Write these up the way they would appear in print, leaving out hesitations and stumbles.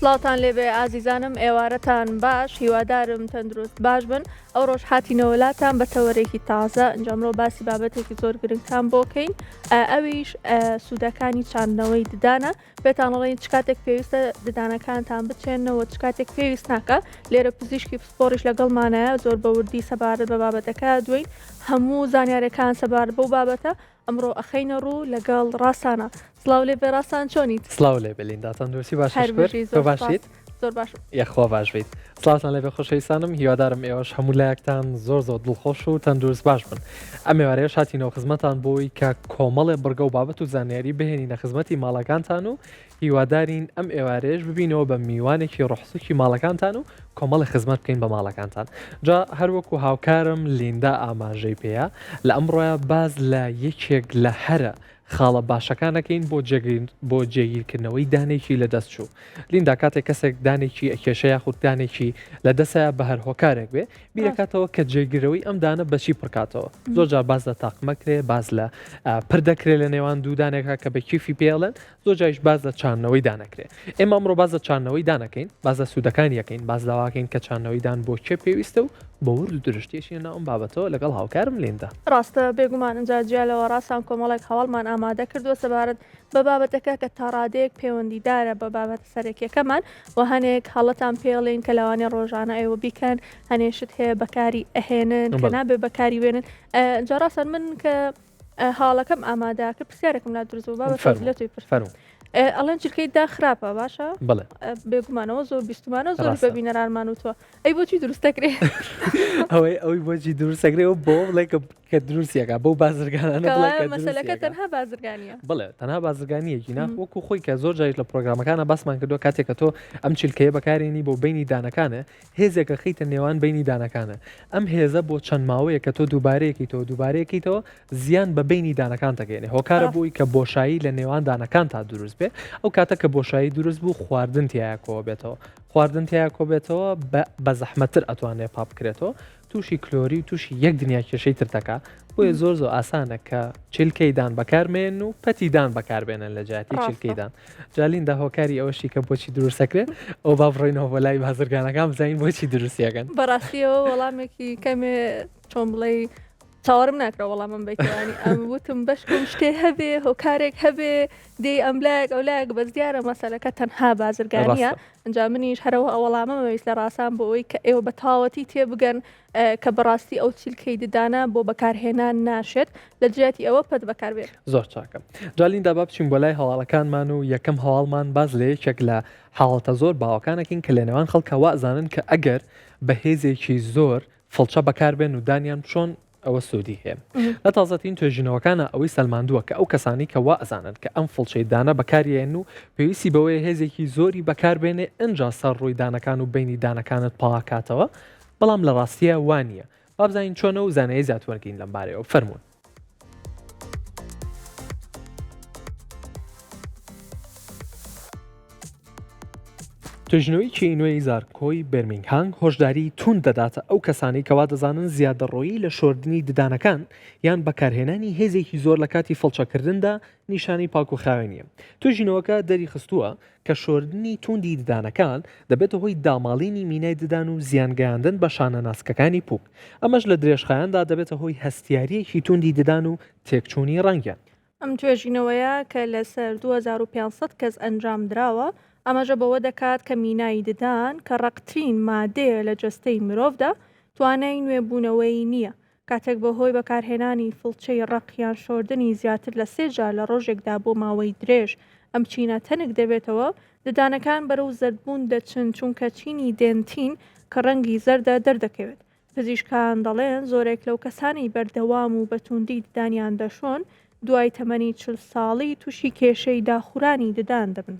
سڵاوتان لێبێ ئازیزانم ئێوارەتان باش هیوادارم تەندروست باش بن ئەو ڕۆژ هاتینەوە لاتان بە تەوەرێکی تازە ئەنجامرۆ باسی بابەتێکی زۆر گرنگتان بۆکەین ئەویش سوودەکانی چاندنەوەی ددانە پێتان ئەڵێین چ کاتێک پێویستە ددانەکانتان بچێنەوە چ کاتێک پێویست ناکە لێرە پزیشکی پسپۆڕیش لەگەڵمانایە زۆر بە وردی سەبارەت بە بابەتەکە دوێین هەموو زانیارەکان سەبارەت بەو بابەتە ئەمڕۆ ئەخەینە ڕوو لەگەڵ ڕاسانە سڵاو لێ بێ ڕاسان چۆنیت سڵاو لێ بێ لیندا تەندروستی باش هەر بژی تۆ زۆر باشیت سپاس زۆر باشم یەخوا باش بیت سڵاوتان لێبێ خۆشەویستانم هیوادارم ئێوەش هەموو لایەکتان زۆر زۆر دڵخۆش و تەندروست باش بن ئەم ئێوارەیەش هاتینەوە خزمەتان بۆی کە کۆمەڵێ بڕگە و بابەت و زانیاری بهێنینە خزمەتی ماڵەکانتان و هیوادارین ئەم ئێوارەیەش ببینەوە بە میوانێکی ڕۆحسوکی ماڵەکانتان و کۆمەڵی خزمەت بکەین بە ماڵەکانتان جا هەروەکو هاوکارم لیندا ئاماژەی پێیە لە ئەمڕۆیا باز لە یەکێک لە هەرە خاڵە باشەکان ئەکەین بۆ جێگیر بۆ جێگیرکردنەوەی دانێکی لە دەست چوو. لیندا کاتێک کەسێک دانێکی ئەکێشە یاخود دانێکی لە دەسەیە بە هەر هۆکارێک بێ بیرەکاتەوە کە جێگرەوەی ئەم دانە بەچی پڕکاتەوە زۆر جار باز لە تاقمەکرێ باز لە پر دەکرێت لە نێوان دوو دانێکا کە بە کیفی پێڵێن زۆر جایش باز لە چاندنەوەی دانەکرێ ئێمە ئەمڕۆ باز لە چاندنەوەی دانەکەین باز لە سوودەکانی یەکەین باز لەواکەین کە چاندنەوەی دان بۆ کێ پێویستە و بە ورد و درشتیەچینە ناو ئەم بابەتەوە لەگەڵ هاوکارم لیندا. ڕاستە بێگومان ئینجا جیا لەوە ڕاسان کۆمەڵێک هەواڵمان ئامادە کردووە سەبارەت بە بابەتەکە کە تاڕادەیەک پەیوەندیدارە بە بابەتە سەرەکیەکەمان و هەنێک هەڵەتان پێڵین کە لەوانەیە ڕۆژانە ئێوە بیکەن هەنێ شت هەیە بەکاری ئەهێنن کە نابێ بەکاری وێنن ئینجا ڕاستان من کە هاڵەکەم ئامادە کرد پرسیارێکم لا دروست بوو بابە فەرموو. لە توی پرس فەرموو. ئەڵێن چرکەی دا خراپە باشە بەڵێ بێگومانەوە زۆر بیستمانە زۆر ڕاستە. بە بینەرانمان وتووە ئەی بۆچی دروست دەکرێ ئەوەی ئەوی بۆچی دروستەکرێ و بۆ بڵێ کە کە دروستیەکە بەو بازرگانانە بڵێ کەوایە کە مەسەلەکە دروستیەکە. تەنها بازرگانیە بڵێ تەنها بازرگانیەکی نا مم. وەکو خۆی کە زۆر جاریش لە پرۆگرامەکانە باسمان کردووە کاتێک کە تۆ ئەم چیلکەیە بەکارێنی بۆ بینی دانەکانە هێزێکە خیتە نێوان بینی دانەکانە ئەم هێزە بۆ چەند ماوەیە کە تۆ دووبارەیەکەیتەوە دووبارەیەکەیتەوە زیان بە بینی دانەکان دەگەێنێ هۆکارە بووی کە بۆشایی لە نێوان دانەکان تا دروست بێ ئەو کاتە کە بۆشایی دروست بوو خواردن تایە کۆ بێتەوە خواردن تیا کۆبێتەوە بە زەحمەتتر ئەتوانێ پاک بکرێتەوە تووشی کلۆری و تووشی یەک دنیا کێشەی تر دەکا بۆیە زۆر زۆر ئاسانە کە چیلکەی دان بەکارمێن و پەتی دان بەکاربێنن لە جیاتی چیلکەی دان جالیندا هۆکاری ئەوەشی کە بۆچی دروستەکرێت ئەو با بڕۆینەوە بۆ لای بازرگانەکان بزانین بۆچی دروستیەکەن بەڕاستیەوە وەڵامێکی کەمێ چۆن بڵێ چاوەڕم ناکرا وەڵامم بیتوانی ئەم وتم بەشکم شتێ هەبێ هۆکارێک هەبێ دێ ئەم لایەک ئەو لایەک بەس دیارە مەسەلەکە تەنها بازرگانیە ئەجا منیش هەرەوە ئەوەڵامە مەویست لە ڕاسان بۆ ئەوەی کە ئێوە بە تەواوەتی تێبگەن کە بەڕاستی ئەو چیلکەی ددانە بۆ بەکارهێنان ناشێت لە جیاتی ئەوە پەت بەکاربێت. زۆر چاکە جا لیندا با بچین بۆ لای هەواڵەکانمان و یەکەم هەواڵمان باس لە یەکێک لە حاڵەتە زۆر باوەکانەکەین کە لە نێوان خەڵکە وازانن کە ئەگەر بە هێزێکی زۆر فڵچە بەکاربێن و دانیان بشۆن ئەوە سوودی هەیە. لە تازەترین توێژینەوەکانە ئەوەی سەلماندووە کە ئەو کەسانەی کە وا ئەزانن کە ئەم فڵچەی دانە بەکاریێن و پێویستی بەوەیە هێزێکی زۆری بەکاربێنێ ئنجا سەر ڕووی دانەکان و بینی دانەکانت پاکاتەوە بەڵام لە ڕاستیە وا نییە با بزانین چۆنە و زانایی زیاتر وەرگین لەم بارەیەوە فەرموون. توێژینەوەیەکی نوێی زانکۆی بێرمینگهام هۆشداریی توند دەداتە ئەو کەسانەی کەوا دەزانن زیادەڕۆیی لە شۆردنی ددانەکان یان بەکارهێنانی هێزێکی زۆر لە کاتی فڵچەکردندا نیشانەی پاک و خاوێنییە. توێژینەوەکە دەریخستووە کە شۆردنی توندی ددانەکان دەبێتە هۆی داماڵینی مینای ددان و زیانگەیاندن بە شانە ناسکەکانی پوک، ئەمەش لە درێژخایەندا دەبێتە هۆی هەستیارییەکی توندی ددان و تێکچوونی ڕەنگیان. ئەم توێژینەوەیە کە لەسەر 2500 کەس ئەنجامدراوە، ئاماژە بەوە دەکات کە مینای ددان کە ڕەقترین مادەیە لە جەستەی مرۆڤدا، توانای نوێبوونەوەی نییە، کاتێک بەهۆی بەکارهێنانی فڵچەی ڕەق یان شۆردنی زیاتر لە سێ جار لە ڕۆژێکدا بۆ ماوەی درێژ ئەم چینە تەنک دەبێتەوە، ددانەکان بەرەو زەردبوون دەچن چونکە چینی دێنتین کە ڕەنگی زەردە دەردەکەوێت. پزیشکان دەڵێن زۆرێک لەو کەسانەی بەردەوام و بە توندی ددانیان دەشۆن دوای تەمەنی 40 ساڵی تووشی کێشەی داخورانی ددان دەبن.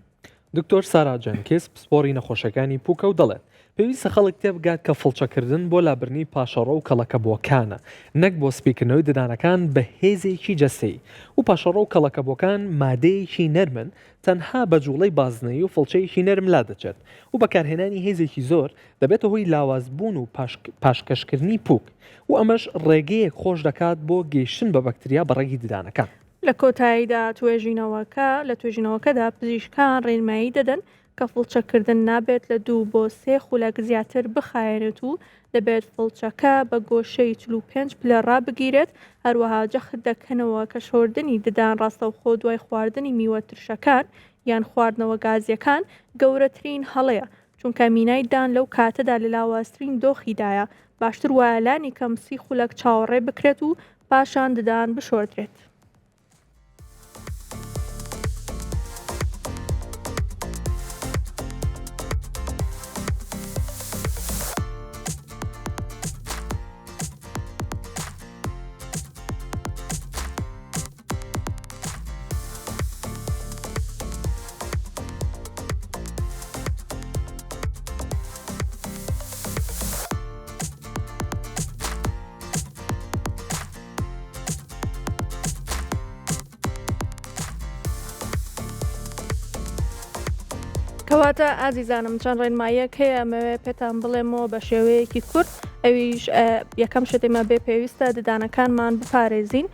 دکتۆر سارا جەنکیس پسپۆڕی نەخۆشەکانی پوکە و دەڵێت، پێویستە خەڵک تێبگات کە فڵچەکردن بۆ لابردنی پاشەڕۆ و کەڵەکەبووەکانە نەک بۆ سپیکردنەوەی ددانەکان بە هێزێکی جەستەیی و پاشەڕۆ و کەڵەکەبووەکان مادەیەکی نەرمن تەنها بە جوڵەی بازنەیی و فڵچەیەکی نەرم لادەچێت و بەکارهێنانی هێزێکی زۆر دەبێتە هۆی لاوازبوون و پاشکەشکردنی پووک و ئەمەش ڕێگەیەک خۆش دەکات بۆ گەیشتن بە بەکتریا بە ڕەگی ددانەکان. لە کۆتاییدا توێژینەوەکە لە توێژینەوەکەدا پزیشکان ڕێنمایی دەدەن. کە فڵچەکردن نابێت لە دوو بۆ سێ خولەک زیاتر بخایەنێت و دەبێت فڵچەکە بە گۆشەی 45 پلە ڕابگیرێت، هەروەها جەخت دەکەنەوە کە شۆردنی ددان ڕاستەوخۆ دوای خواردنی میوە ترشەکان یان خواردنەوە گازییەکان گەورەترین هەڵەیە، چونکە مینای دان لەو کاتەدا لە لاوازترین دۆخیدایە، باشتر وایە لانیکەم 30 خولەک چاوەڕێ بکرێت و پاشان ددان بشۆردرێت. کەواتە ئازیزانم چەند ڕێنماییەک هەیە ئەمەوێ پێتان بڵێمەوە بە شێوەیەکی کورت ئەویش یەکەم شت ئێمە بێ پێویستە ددانەکانمان بپارێزین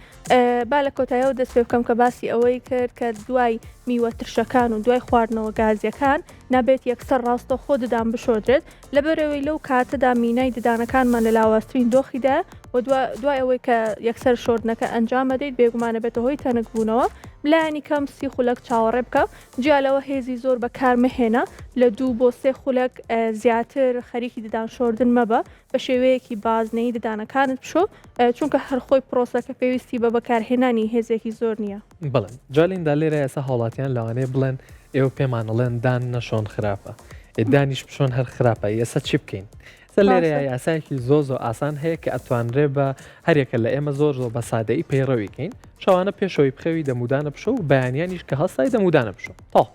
با لە کۆتایەوە دەست پێ بکەم کە باسی ئەوەی کرد کە دوای میوە ترشەکان و دوای خواردنەوە گازیەکان نابێت یەکسەر ڕاستەوخۆ ددان بشۆردرێت لەبەرئەوەی لەو کاتەدا مینای ددانەکانمان لە لاوازترین دۆخیدایە و دوای ئەوەی کە یەکسەر شۆردنەکە ئەنجام ئەدەیت بێگومان ئەبێتە هۆی تەنک بوونەوە لایەنی کەم 30 خولەک چاوەڕێ بکە جیا لەوە هێزی زۆر بەکار مەهێنە لە دوو بۆ سێ خولەک زیاتر خەریکی ددان شۆردن مەبە بە شێوەیەکی بازنەیی ددانەکانت بشۆ چونکە هەر خۆی پرۆسەکە پێویستی بە بەکارهێنانی هێزێکی زۆر نییە. بەڵێ جا لیندا لێرە ئێستا هاوڵاتیان لەوانەیە بڵێن ئێوە پێمان ئەڵێن دان نەشۆن خراپە ئێ دانیش بشۆن هەر خراپە ئێستا چی بکەین؟ ئێستا لێرە ڕاستە. یاسایەکی زۆر زۆر ئاسان هەیە کە ئەتوانرێ بە هەریەکە لە ئێمە زۆر زۆر بە سادەیی پەیڕەوی کەین شەوانە پێشەوەی بخەوی دەمودانە بشۆ و بەیانیانیش کە هەستای دەمودانە بشۆ تەواو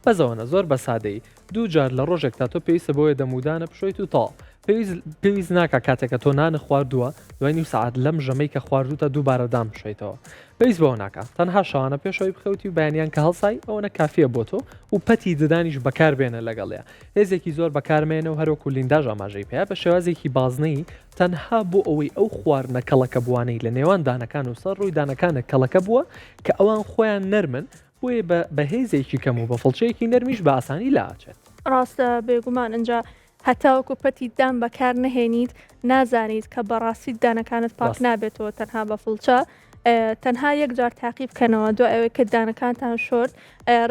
بەس ئەوەنە زۆر بە سادەیی دوو جار لە ڕۆژێکتا تۆ پێویستە بۆیە دەمودانە بشۆیت و تەواو پێویست پێویست ناکا کاتێک کە تۆ نانت خواردووە دوای نیو سەعات لەم ژەمەی کە خواردووتە دووبارە دان بشۆیتەوە پێویست بەوە ناکا تەنها شەوانە پێشەوەی بخەوتی و بەیانیان کە هەڵسای ئەوەنە کافیە بۆ تۆ و پەتی ددانیش بەکار بێنە لەگەڵیا هێزێکی زۆر بەکارمێنە و هەروەکو لینداش ئاماژەی پێیا بە شێوازێکی بازنەیی تەنها بۆ ئەوەی ئەو خواردنە کەڵەکەبووانەی لە نێوان دانەکان و سەر ڕووی دانەکانە کەڵەکە بووە کە ئەوان خۆیان نەرمن بۆیە بە بەهێزێکی کەم و بە فڵچەیەکی نەرمیش بە ئاسانی لاچێت. ڕاستە بێگومان ئنجا هەتاوەکو پەتی دان بەکار نەهێنیت نازانیت کە بەڕاستی دانەکانت پاک نابێتەوە تەنها بە فڵچە تەنها یەک جار تاقی بکەنەوە دوای ئەوەی کە دانەکانتان شۆرد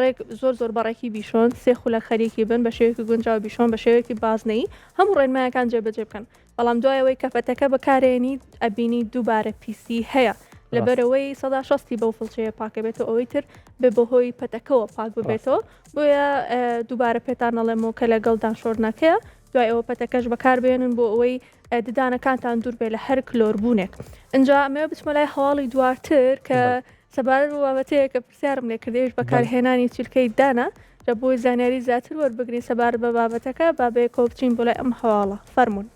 ڕێک زۆر زۆر بەڕێکی بیشۆن سێ خولە خەریکی بن بە شێوەیەکی گونجاو بیشۆن بە شێوەیەکی بازنەیی هەموو ڕێنمایەکان جێبەجێ بکەن بەڵام دوای ئەوەی کە پەتەکە بەکارێنیت ئەبینی دووبارە پیسی هەیە لەبەرەوەی سەدا شەستی بەو فڵچەیە پاکە بێتەوە ئەوەی تر بێ بەهۆی پەتەکەوە پاک ببێتەوە بۆیە دووبارە پێتان ئەڵێمەوە کە لەگەڵ دان شۆردنەکەیە دوای ئەوە پەتەکەش بەکاربێنن بۆ ئەوەی ددانەکانتان دوور بێ لە هەر کلۆربوونێک ئینجا ئەمەوێ بچمە لای هەواڵی دواتر کە سەبارەت بە بابەتەیە کە پرسیارم لێ کردیش بەکارهێنانی چیلکەی دانە جا بۆی زانیاری زیاتر وەربگرین سەبارەت بە بابەتەکە با بەیەکەوە بچین بۆ لای ئەم هەواڵە فەرموون.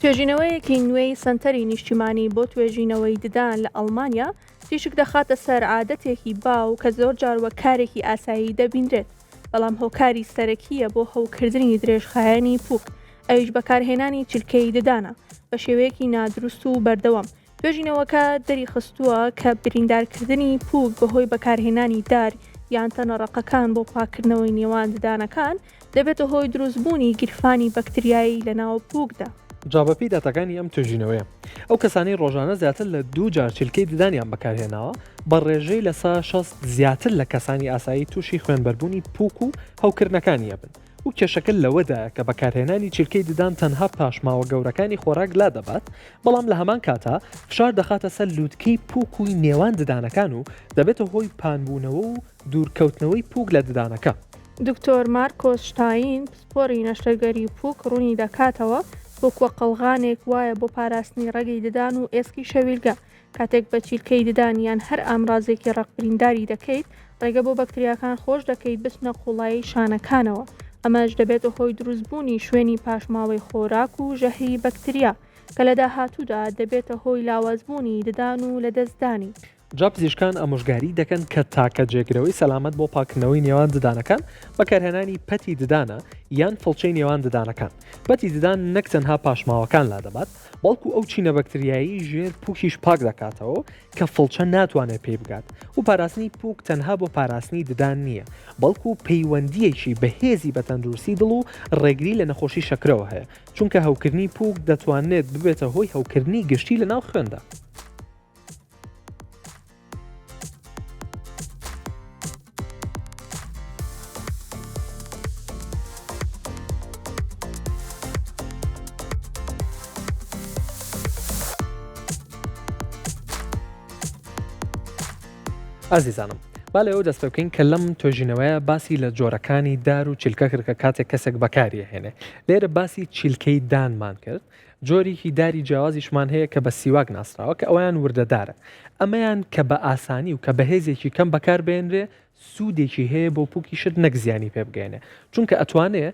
توێژینەوەیەکی نوێی سەنتەری نیشتیمانی بۆ توێژینەوەی ددان لە ئەڵمانیا تیشک دەخاتە سەر عادەتێکی باو کە زۆرجار وەک کارێکی ئاسایی دەبینرێت، بەڵام هۆکاری سەرەکییە بۆ هەوکردنی درێژخایەنی پووک، ئەویش بەکارهێنانی چلکەی ددانە بە شێوەیەکی نادروست و بەردەوام. توێژینەوەکە دەریخستووە کە بریندارکردنی پووک بەهۆی بەکارهێنانی دار یان تەنە ڕەقەکان بۆ پاککردنەوەی نێوان ددانەکان، دەبێتە هۆی دروستبوونی گیرفانی بەکتریایی لەناو پووکدا. جا بەپێی داتاکانی ئەم توێژینەوەیە، ئەو کەسانەی ڕۆژانە زیاتر لە دوو جار چلکەی ددانیان بەکارهێناوە، بە ڕێژەی 60% زیاتر لە کەسانی ئاسایی تووشی خوێنبەربوونی پووک و هەوکردنەکانی ئەبن و کێشەکە لەوەدایە کە بەکارهێنانی چلکەی ددان تەنها پاشماوە گەورەکانی خۆراک لادەبات، بەڵام لە هەمان کاتا فشار دەخاتە سەر لووتکەی پووک و نێوان ددانەکان و دەبێتە هۆی پانبوونەوە و دوورکەوتنەوەی پووک لە ددانەکە. دکتۆر مارکۆس شتاین، پسپۆری نەشتەرگەری پووک ڕوونی دەکاتەوە، پووک وەک قەڵغانێک وایە بۆ پاراستنی ڕەگی ددان و ئێسکی شەویلگە، کاتێک بە چیلکەی ددان یان هەر ئامرازێکی ڕەق برینداری دەکەیت، ڕێگە بۆ بەکتریاکان خۆش دەکەیت بچنە قووڵایی شانەکانەوە، ئەمەش دەبێتە هۆی دروستبوونی شوێنی پاشماوەی خۆراک و ژەهری بەکتریا، کە لە داهاتوودا دەبێتە هۆی لاوازبوونی ددان و لەدەستدانی. جا پزیشکان ئامۆژگاری دەکەن کە تاکە جێگرەوەی سەلامەت بۆ پاککردنەوەی نێوان ددانەکان بەکارهێنانی پەتی ددانە یان فڵچەی نێوان ددانەکان. پەتی ددان نەک تەنها پاشماوەکان لادەبات، بەڵکو ئەو چینە بەکتریایەی ژێر پووکیش پاک دەکاتەوە کە فڵچە ناتوانێت پێی بگات و پاراستنی پووک تەنها بۆ پاراستنی ددان نییە، بەڵکو پەیوەندییەکی بەهێزی بە تەندروستی دڵ و ڕێگری لە نەخۆشی شەکرەوە هەیە، چونکە هەوکردنی پووک دەتوانێت ببێتە هۆی هەوکردنی گشتی لەناو خوێندا. ئازیزانم با لەوە دەست پێ بکەین کە لەم توێژینەوەیە باسی لە جۆرەکانی دار و چیلکە کرد کە کاتێک کەسێک بەکاری هێنێ لێرە باسی چیلکەی دانمان کرد جۆرێکی داری جیاوازیشمان هەیە کە بە سیواک ناسراوە کە ئەویان وردەدارە ئەمەیان کە بە ئاسانی و کە بەهێزێکی کەم بەکار بێنرێ سوودێکی هەیە بۆ پوکیشت نەک زیانی پێ بگەێنێ چونکە ئەتوانێ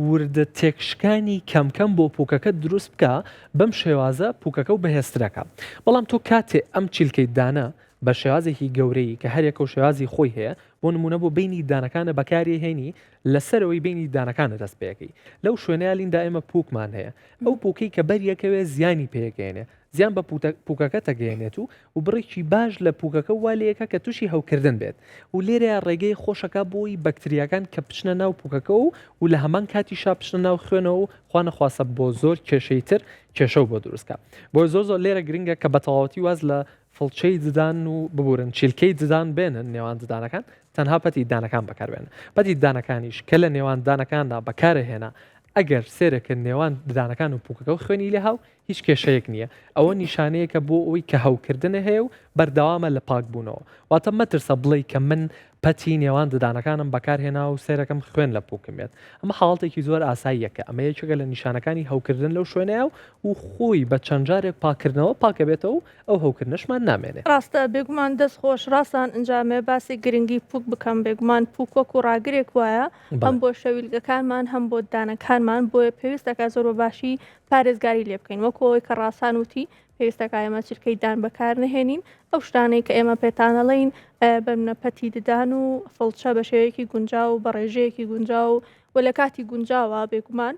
وردە تێکشکانی کەم کەم بۆ پوکەکە دروست بکە بەم شێوازە پوکەکە و بەهێزترەکە بەڵام تۆ کاتێ ئەم چیلکەی دانە بە شێوازێکی گەورەی کە هەرێکە و شێوازی خۆی هەیە بۆ نمونە بۆ بینی دانەکانە بەکاری هێنی لەسەرەوەی بینی دانەکانە دەست پێەکەی لەو شوێنەیە لیندا ئێمە پوکمان هەیە ئەو پوکەی کە بەریەکەوێ زیانی پێگەێنێ زیان بە پوکەکە تەگەیەنێت و و بڕێکی باش لە پوکەکە وا لێکە کە تووشی هەوکردن بێت و لێرەیە ڕێگەی خۆشەکە بۆی بەکتریاکان کە بچنە ناو پوکەکە و و لە هەمان کاتیشا بچنە ناو خوێنەوە و خوانەخواستە بۆ زۆر کێشەی تر کێشەو بۆ دروستکە بۆ زۆر زۆر لێرە گرنگە کە بە تەواوەتی واز لە فڵچەی ددان و ببورن چیلکەی ددان بێنن نێوان ددانەکان تەنها پەتی دانەکان بەکاربێنن پەتی دانەکانیش کە لە نێوان دانەکاندا بەکارهێنا ئەگەر سێرەکە نێوان ددانەکان و پوکەکە و خوێنی لێ هاو هیچ کێشەیەک نییە ئەوە نیشانەیەکە بۆ ئەوەی کە هەوکردنە هەیە و بەردەوامە لە پاکبوونەوە واتە مەترسە بڵێی کە من پەتی نێوان ددانەکانم بەکارهێنا و سێرەکەم خوێن لە پوکم بێت ئەمە حاڵەتێکی زۆر ئاساییە کە ئەمە یەکێکە لە نیشانەکانی هەوکردن لەو شوێنەیە و خۆی بە چەند جارێک پاککردنەوە پاکەبێتەوە و ئەو هەوکردنەشمان نامێنێ. ڕاستە بێگومان دەست خۆش ڕاستان ئینجا ئەمەوێ باسی گرنگی پوک بکەم بێگومان پوک وەکو ڕاگرێک وایە هەم بۆ شەویلگەکانمان هەم بۆ ددانەکانمان بۆیە پێویست دەکات زۆر بە باشی پارێزگاری لێ بکەین وەکو ئەوەی کە ڕاسان وتی پێویستەکە ئێمە چرکەی دان بەکار نەهێنین ئەو شتانەی کە ئێمە پێتانەڵین بەرنە پەتی ددان و فڵچە بە شێوەیەکی گونجاو و بە ڕێژەیەکی گونجاو و لە کاتی گونجاوە بێگومان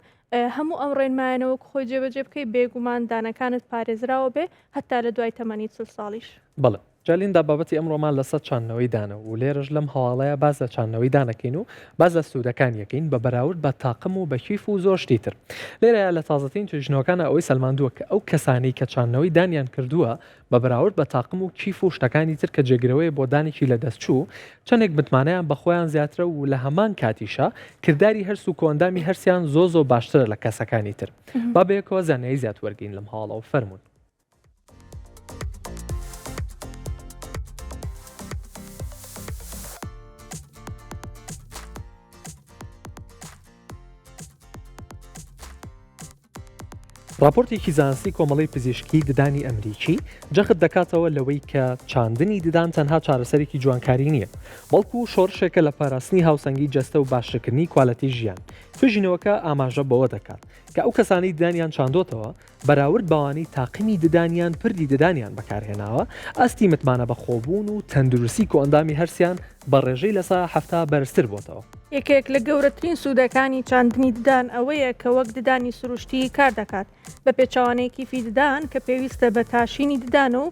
هەموو ئەم ڕێنمایانە وەک خۆی جێبەجێ بکەی بێگومان دانەکانت پارێزراوە بێ هەتا لە دوای تەمەنی 40 ساڵیش. بەڵێ. جا لیندا بابەتی ئەمڕۆمان لەسەر چاندنەوەی دانە و لێرەش لەم هەواڵەیا باس لە چاندنەوەی دان ئەکەین و باس لە سوودەکانی ئەکەین بە بەراورد بە تاقم و بە کیف و زۆر شتی تر. لێرەیا لە تازەترین توێژینەوەکانا ئەوەی سەلماندووە کە ئەو کەسانەی کە چاندنەوەی دانیان کردووە بە بەراورد بە تاقم و کیف و شتەکانی تر کە جێگرەوەیە بۆ دانێکی لەدەستچوو چەندێک متمانەیان بە خۆیان زیاترە و لە هەمان کاتیشا کرداری هەرس و کۆئەندامی هەرسیان زۆ زۆ باشترە لە کەسەکانی تر. با بەیەکەوە زانیاری زیاتر وەرگرین لەم هەواڵەوە فەرموون. ڕاپۆرتێکی زانستی کۆمەڵەی پزیشکی ددانی ئەمریکی جەخت دەکاتەوە لەوەی کە چاندنی ددان تەنها چارەسەرێکی جوانکاری نییە، بەڵکو شۆڕشێکە لە پاراستنی هاوسەنگی جەستە و باشترکردنی کوالێتی ژیان. توێژینەوەکە ئاماژە بەوە دەکات کە ئەو کەسانەی ددانیان چاندۆتەوە بەراورد بەوانەی تاقمی ددان یان پردی ددانیان بەکارهێناوە، ئاستی متمانە بەخۆبوون و تەندروستی کۆئەندامی هەرسیان بە ڕێژەی 70% بەرزتر بۆتەوە. یەکێک لە گەورەترین سوودەکانی چاندنی ددان ئەوەیە کە وەک ددانی سروشتی کار دەکات، بە پێچەوانەی کیفی ددان کە پێویستە بە تاشینی ددان و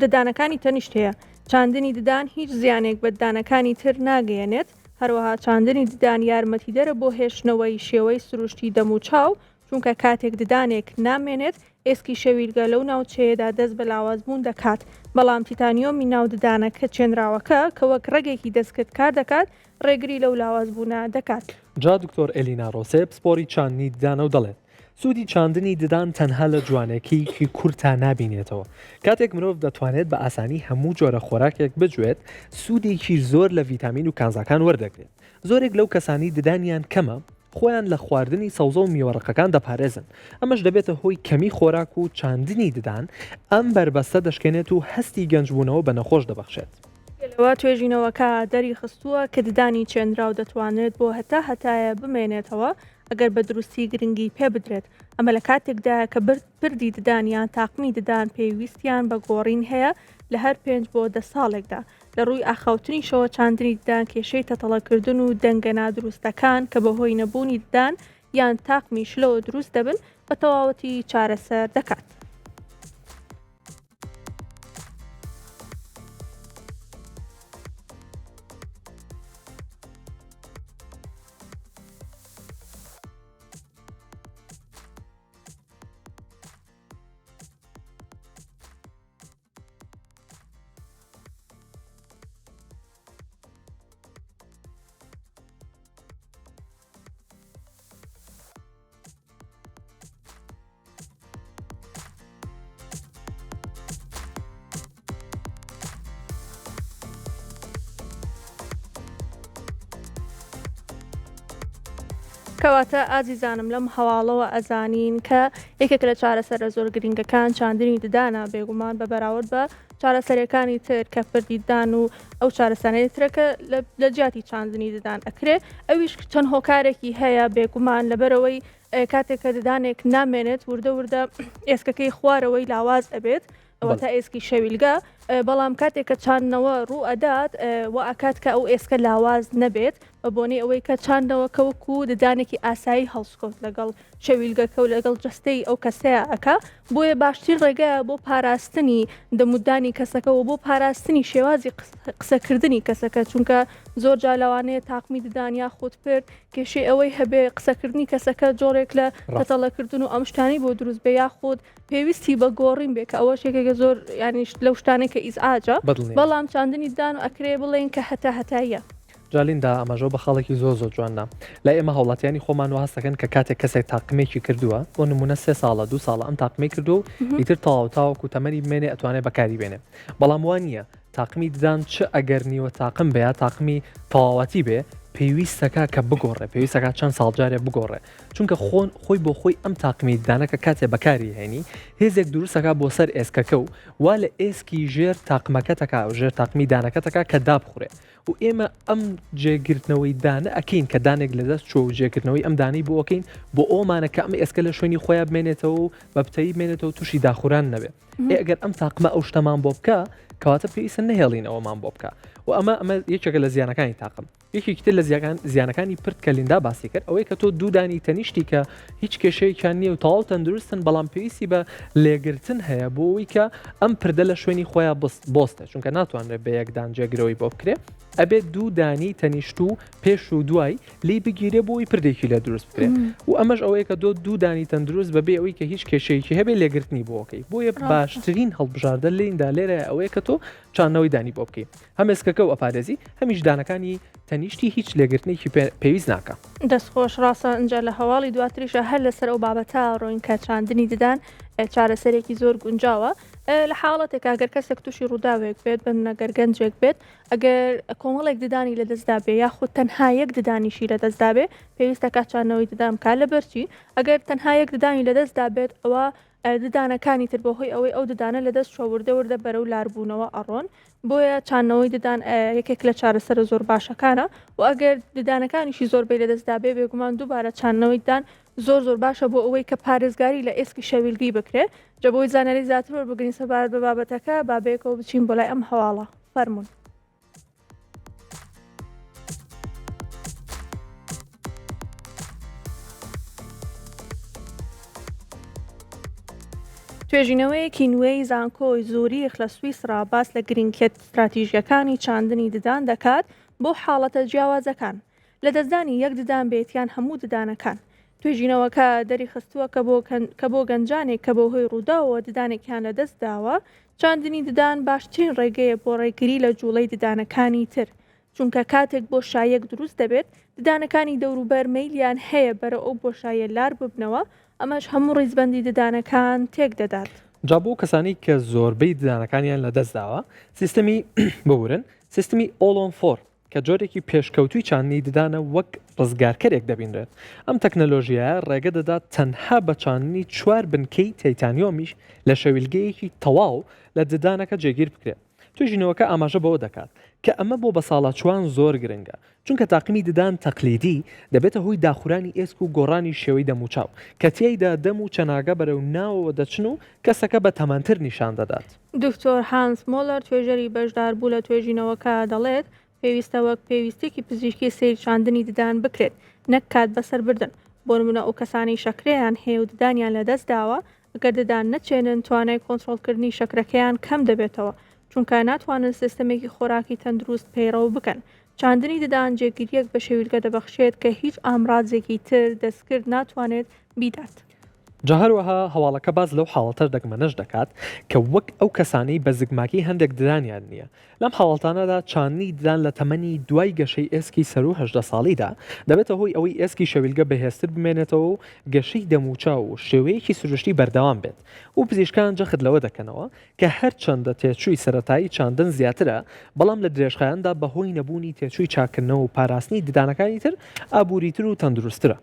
ددانەکانی تەنیشت هەیە، چاندنی ددان هیچ زیانێک بە ددانەکانی تر ناگەیەنێت، هەروەها چاندنی ددان یارمەتیدەرە بۆ هێشتنەوەی شێوەی سروشتی دەموچاو، چونکە کاتێک ددانێک نامێنێت ئێسکی شەویلگە لەو ناوچەیەدا دەست بە لاوازبوون دەکات، بەڵام تیتانیۆمی ناو ددانەکە چێنراوەکە کە وەک ڕەگێکی دەستکرد کار دەکات ڕێگری لەو لاوازبوونە دەکات. جا دکتۆر ئێلینا ڕۆسێ پسپۆری چاندنی ددانە و دەڵێت، سوودی چاندنی ددان تەنها لە جوانێکیی کورتا نابینێتەوە، کاتێک مرۆڤ دەتوانێت بە ئاسانی هەموو جۆرە خۆراکێک بجوێت سوودێکی زۆر لە ڤیتامین و کانزاکان وەردەگرێت، زۆرێک لەو کەسانەی ددانیان کەمە خۆیان لە خواردنی سەوزە و میوە ڕەقەکان دەپارێزن، ئەمەش دەبێتە هۆی کەمی خۆراک و چاندنی ددان ئەم بەربەستە دەشکێنێت و هەستی گەنجبوونەوە بە نەخۆش دەبەخشێت. جگە لەوە توێژینەوەکە دەریخستووە کە ددانی چێنراو دەتوانرێت بۆ هەتا هەتایە بمێنێتەوە ئەگەر بە دروستی گرنگی پێ بدرێت، ئەمە لە کاتێکدایە کە پردی ددان یان تاقمی ددان پێویستیان بە گۆڕین هەیە. لە هەر پێنج بۆ دە ساڵێکدا. لە ڕووی ئاخاوتنیشەوە چاندنی ددان کێشەی تەتەڵەکردن و دەنگە نادروستەکان کە بەهۆی نەبوونی ددان یان تاقمی شلەوە دروست دەبن بە تەواوەتی چارەسەر دەکات. کەواتە ئازیزانم لەم هەواڵەوە ئەزانین کە یەکێک لە چارەسەرە زۆر گرنگەکان چاندنی ددانە بێگومان بە بەراورد بە چارەسەرەکانی تر کە پردی ددان و ئەو چارەسەرانەی ترە کە لە جیاتی چاندنی ددان ئەکرێ ئەویش چەند هۆکارێکی هەیە بێگومان لەبەرەوەی کاتێک کە ددانێک نامێنێت وردە وردە ئێسکەکەی خوارەوەی لاواز ئەبێت واتە ئێسکی شەویلگە بەڵام کاتێک کە چاندنەوە ڕوو ئەدات و ئەکات کە ئەو ئێسکە لاواز نەبێت بە بۆنەی ئەوەی کە چاندنەوە کە وەکو ددانێکی ئاسایی هەڵسکەوت لەگەڵ شەویلگەکە و لەگەڵ جەستەی ئەو کەسەیە ئەکا بۆیە باشترین ڕێگایە بۆ پاراستنی دەمودانی کەسەکە و بۆ پاراستنی شێوازی قسەکردنی کەسەکە چونکە زۆر جار لەوانەیە تاقمی ددان یاخود پرد کێشەی ئەوەی هەبێ قسەکردنی کەسەکە جۆرێک لە تەتەڵەکردن و ئەم شتانەی بۆ دروست بێ یاخود پێویستی بە گۆڕین بێ کە ئەوەش یەکێکە زۆر یانیش لەو شتانەی کە ئیزعاجە بەڵام چاندنی ددان و ئەکرێ بڵێین کە هەتا هەتاییە. جا لیندا ئاماژەو بە خاڵێکی زۆر زۆر جوان نا. لای ئێمە هاوڵاتیانی خۆمان وا هەست دەکەن کە کاتێک کەسێک تاقمێکی کردووە بۆ نموونە سێ ساڵە دوو ساڵە ئەم تاقمەی کردووە و ئیتر تەواو تاوەکو تەمەنی بمێنێ ئەتوانێ بەکاری بێنێ بەڵام وا نییە تاقمی ددان چ ئەگەر نیوە تاقم بێ یا تاقمی تەواوەتی بێ پێویستەکە کە بگۆڕێ پێویستەکە چەند ساڵ جارێ بگۆڕێ چونکە خۆن خۆی بۆ خۆی ئەم تاقمی ددانە کە کاتێ بەکاری هێنی هێزێک دروستەکە بۆ سەر ئێسکەکە و وا لە ئێسکی ژێر تاقمەکەتەکە و ژێر تاقمی دانەکەتەکە کە دابخورێ و ئێمە ئەم جێگرتنەوەی دانە ئەکەین کە دانێک لەدەست چوە و جێگرتنەوەی ئەم دانەی بۆ ئەکەین بۆ ئەومانە کە ئەم ئێسکە لە شوێنی خۆیان بمێنێتەوە و بە پتەوی بمێنێتەوە تووشی داخوران نەبێ ئێ ئەگەر ئەم تاقمە ئەو شتەمان بۆ بکە کەواتە پێویستە نەهێڵین ئەوەمان بۆ بکە و ئەمە ئەمە یەکێکە لە زیانەکانی تاقم یەکێکی تر لە زیاکان زیانەکانی پرد کە لیندا باسی کرد ئەوەی کە تۆ دوو دانی تەنیشتی کە هیچ کێشەیەکیان نییە و تەواو تەندروستن بەڵام پێویستی بە لێگرتن هەیە بۆ ئەوەی کە ئەم پردە لە شوێنی خۆیان بۆستە چونکە ناتوانرێت بە یەک دان جێگرەوەی بۆ بکرێ ئەبێت دوو دانی تەنیشت و پێش و دوای لی بگیرێ بۆ ئەوی پردێکی لە دروست بکرێ و ئەمەش ئەوەیە کە دۆ دوو دانی تەندروست بەبێ ئەوەی کە هیچ کێشەیەکی هەبێ لێگرتنی بۆکەی بۆیە باشترین هەڵبژاردە لیندا لێرە ئەوەیە کە تۆ چاندنەوەی دانی بۆ بکەی هەم ئێسکەکە و ئەپارێزی هەمیش دانەکانی تەنیشتی هیچ لێگرتنێکی پێویست ناکا. دەست خۆش ڕاستە ئینجا لە هەواڵی دواتریشا هەر لەسەر ئەو بابەتە ڕۆین کە چاندنی ددان چارەسەرێکی زۆر گونجاوە لە حاڵەتێکا گەر کەسێک تووشی ڕووداوێک بێت بنە گەر گەنجێک بێت ئەگەر کۆمەڵێک ددانی لەدەستدا بێ یاخود تەنها یەک ددانیشی لەدەستدا بێ پێویستە کات چاندنەوەی ددان بکات لەبەرچی ئەگەر تەنها یەک ددانی لەدەستدا بێت ئەوە ددانەکانی تر بەهۆی ئەوەی ئەو ددانە لەدەست چووە وردە وردە بەرەو لاربوونەوە ئەڕۆن بۆیە چاندنەوەی ددان یەکێک لە چارەسەرە زۆر باشەکانە و ئەگەر ددانەکانیشی زۆربەی لەدەستدا بێ بێگومان دووبارە چاندنەوەی ددان زۆر زۆر باشە بۆ ئەوەی کە پارێزگاری لە ئێسکی شەویلگی بکرێت جا بۆی زانیاری زیاتر وەربگرین سەبارەت بە بابەتەکە با بەیەکەوە بچین بۆ لای ئەم هەواڵە فەرموون. توێژینەوەیەکی نوێی زانکۆی زوریخ لە سویسرا باس لە گرنگیە ستراتیژیەکانی چاندنی ددان دەکات بۆ حاڵەتە جیاوازەکان، لەدەستدانی یەک ددان بێت یان هەموو ددانەکان. توێژینەوەکە دەریخستووە کە بۆ گەنجانێک کە بەهۆی ڕووداوەوە ددانێکیان لەدەستداوە، چاندنی ددان باشترین ڕێگەیە بۆ ڕێگری لە جوڵەی ددانەکانی تر، چونکە کاتێک بۆشاییەک دروست دەبێت، ددانەکانی دەوروبەر مەیلیان هەیە بەرەو ئەو بۆشاییە لار ببنەوە، ئەمەش هەموو ڕیزبەندی ددانەکان تێکدەدات. جا بۆ کەسانی کە زۆربەی ددانەکانیان لەدەستداوە، سیستمی، ببورن، سیستمی All on Four، کە جۆرێکی پێشکەوتووی چاندنی ددانە وەک ڕزگارکەرێک دەبینرێت. ئەم تەکنەلۆژیایە ڕێگە دەدات تەنها بە چاندنی چوار بنکەی کە ئەمە بۆ بەساڵاچووان زۆر گرنگە، چونکە تاقمی ددان تەقلیدی دەبێتە هۆی داخورانی ئێسک و گۆڕانی شێوەی دەموچاو، کە تیایدا دەم و چەناگە بەرەو ناوەوە دەچن و کەسەکە بە تەمەنتر نیشان دەدات. دکتۆر هانس مۆلەر توێژەری بەشداربوو لە توێژینەوەکە دەڵێت، پێویستە وەک پێویستیەکی پزیشکی سەیر چاندنی ددان بکرێت نەک کات بەسەربردن، بۆ نمونە ئەو کەسانەی شەکرەیان هەیە و ددانیان لەدەستداوە گەر ددان نەچێنن توانای کۆنترۆڵکردنی شەکرەکەیان کەم دەبێتەوە، چونکە ناتوانن سیستەمێکی خۆراکی تەندروست پەیڕەو بکەن. چاندنی ددان جێگیرییەک بە شەویلگە دەبەخشێت کە هیچ ئامرازێکی تر دەستکرد ناتوانێت بیدات. جا هەروەها هەواڵەکە باس لەو حاڵەتە دەگمەنەش دەکات کە وەک ئەو کەسانەی بە زگماکی هەندێک ددانیان نییە، لەم حاڵەتانەدا چاندنی ددان لە تەمەنی دوای گەشەی ئێسکی سەروو 18 ساڵیدا دەبێتە هۆی ئەوەی ئێسکی شەویلگە بەهێزتر بمێنێتەوە و گەشەی دەموچاو و شێوەیەکی سروشتی بەردەوام بێت و پزیشکان جەخت لەوە دەکەنەوە کە هەرچەندە تێچووی سەرەتایی چاندن زیاترە، بەڵام لە درێژخایەندا بەهۆی نەبوونی تێچووی چاککردنەوە و پاراستنی ددانەکانی تر ئابووریتر و تەندروستترە.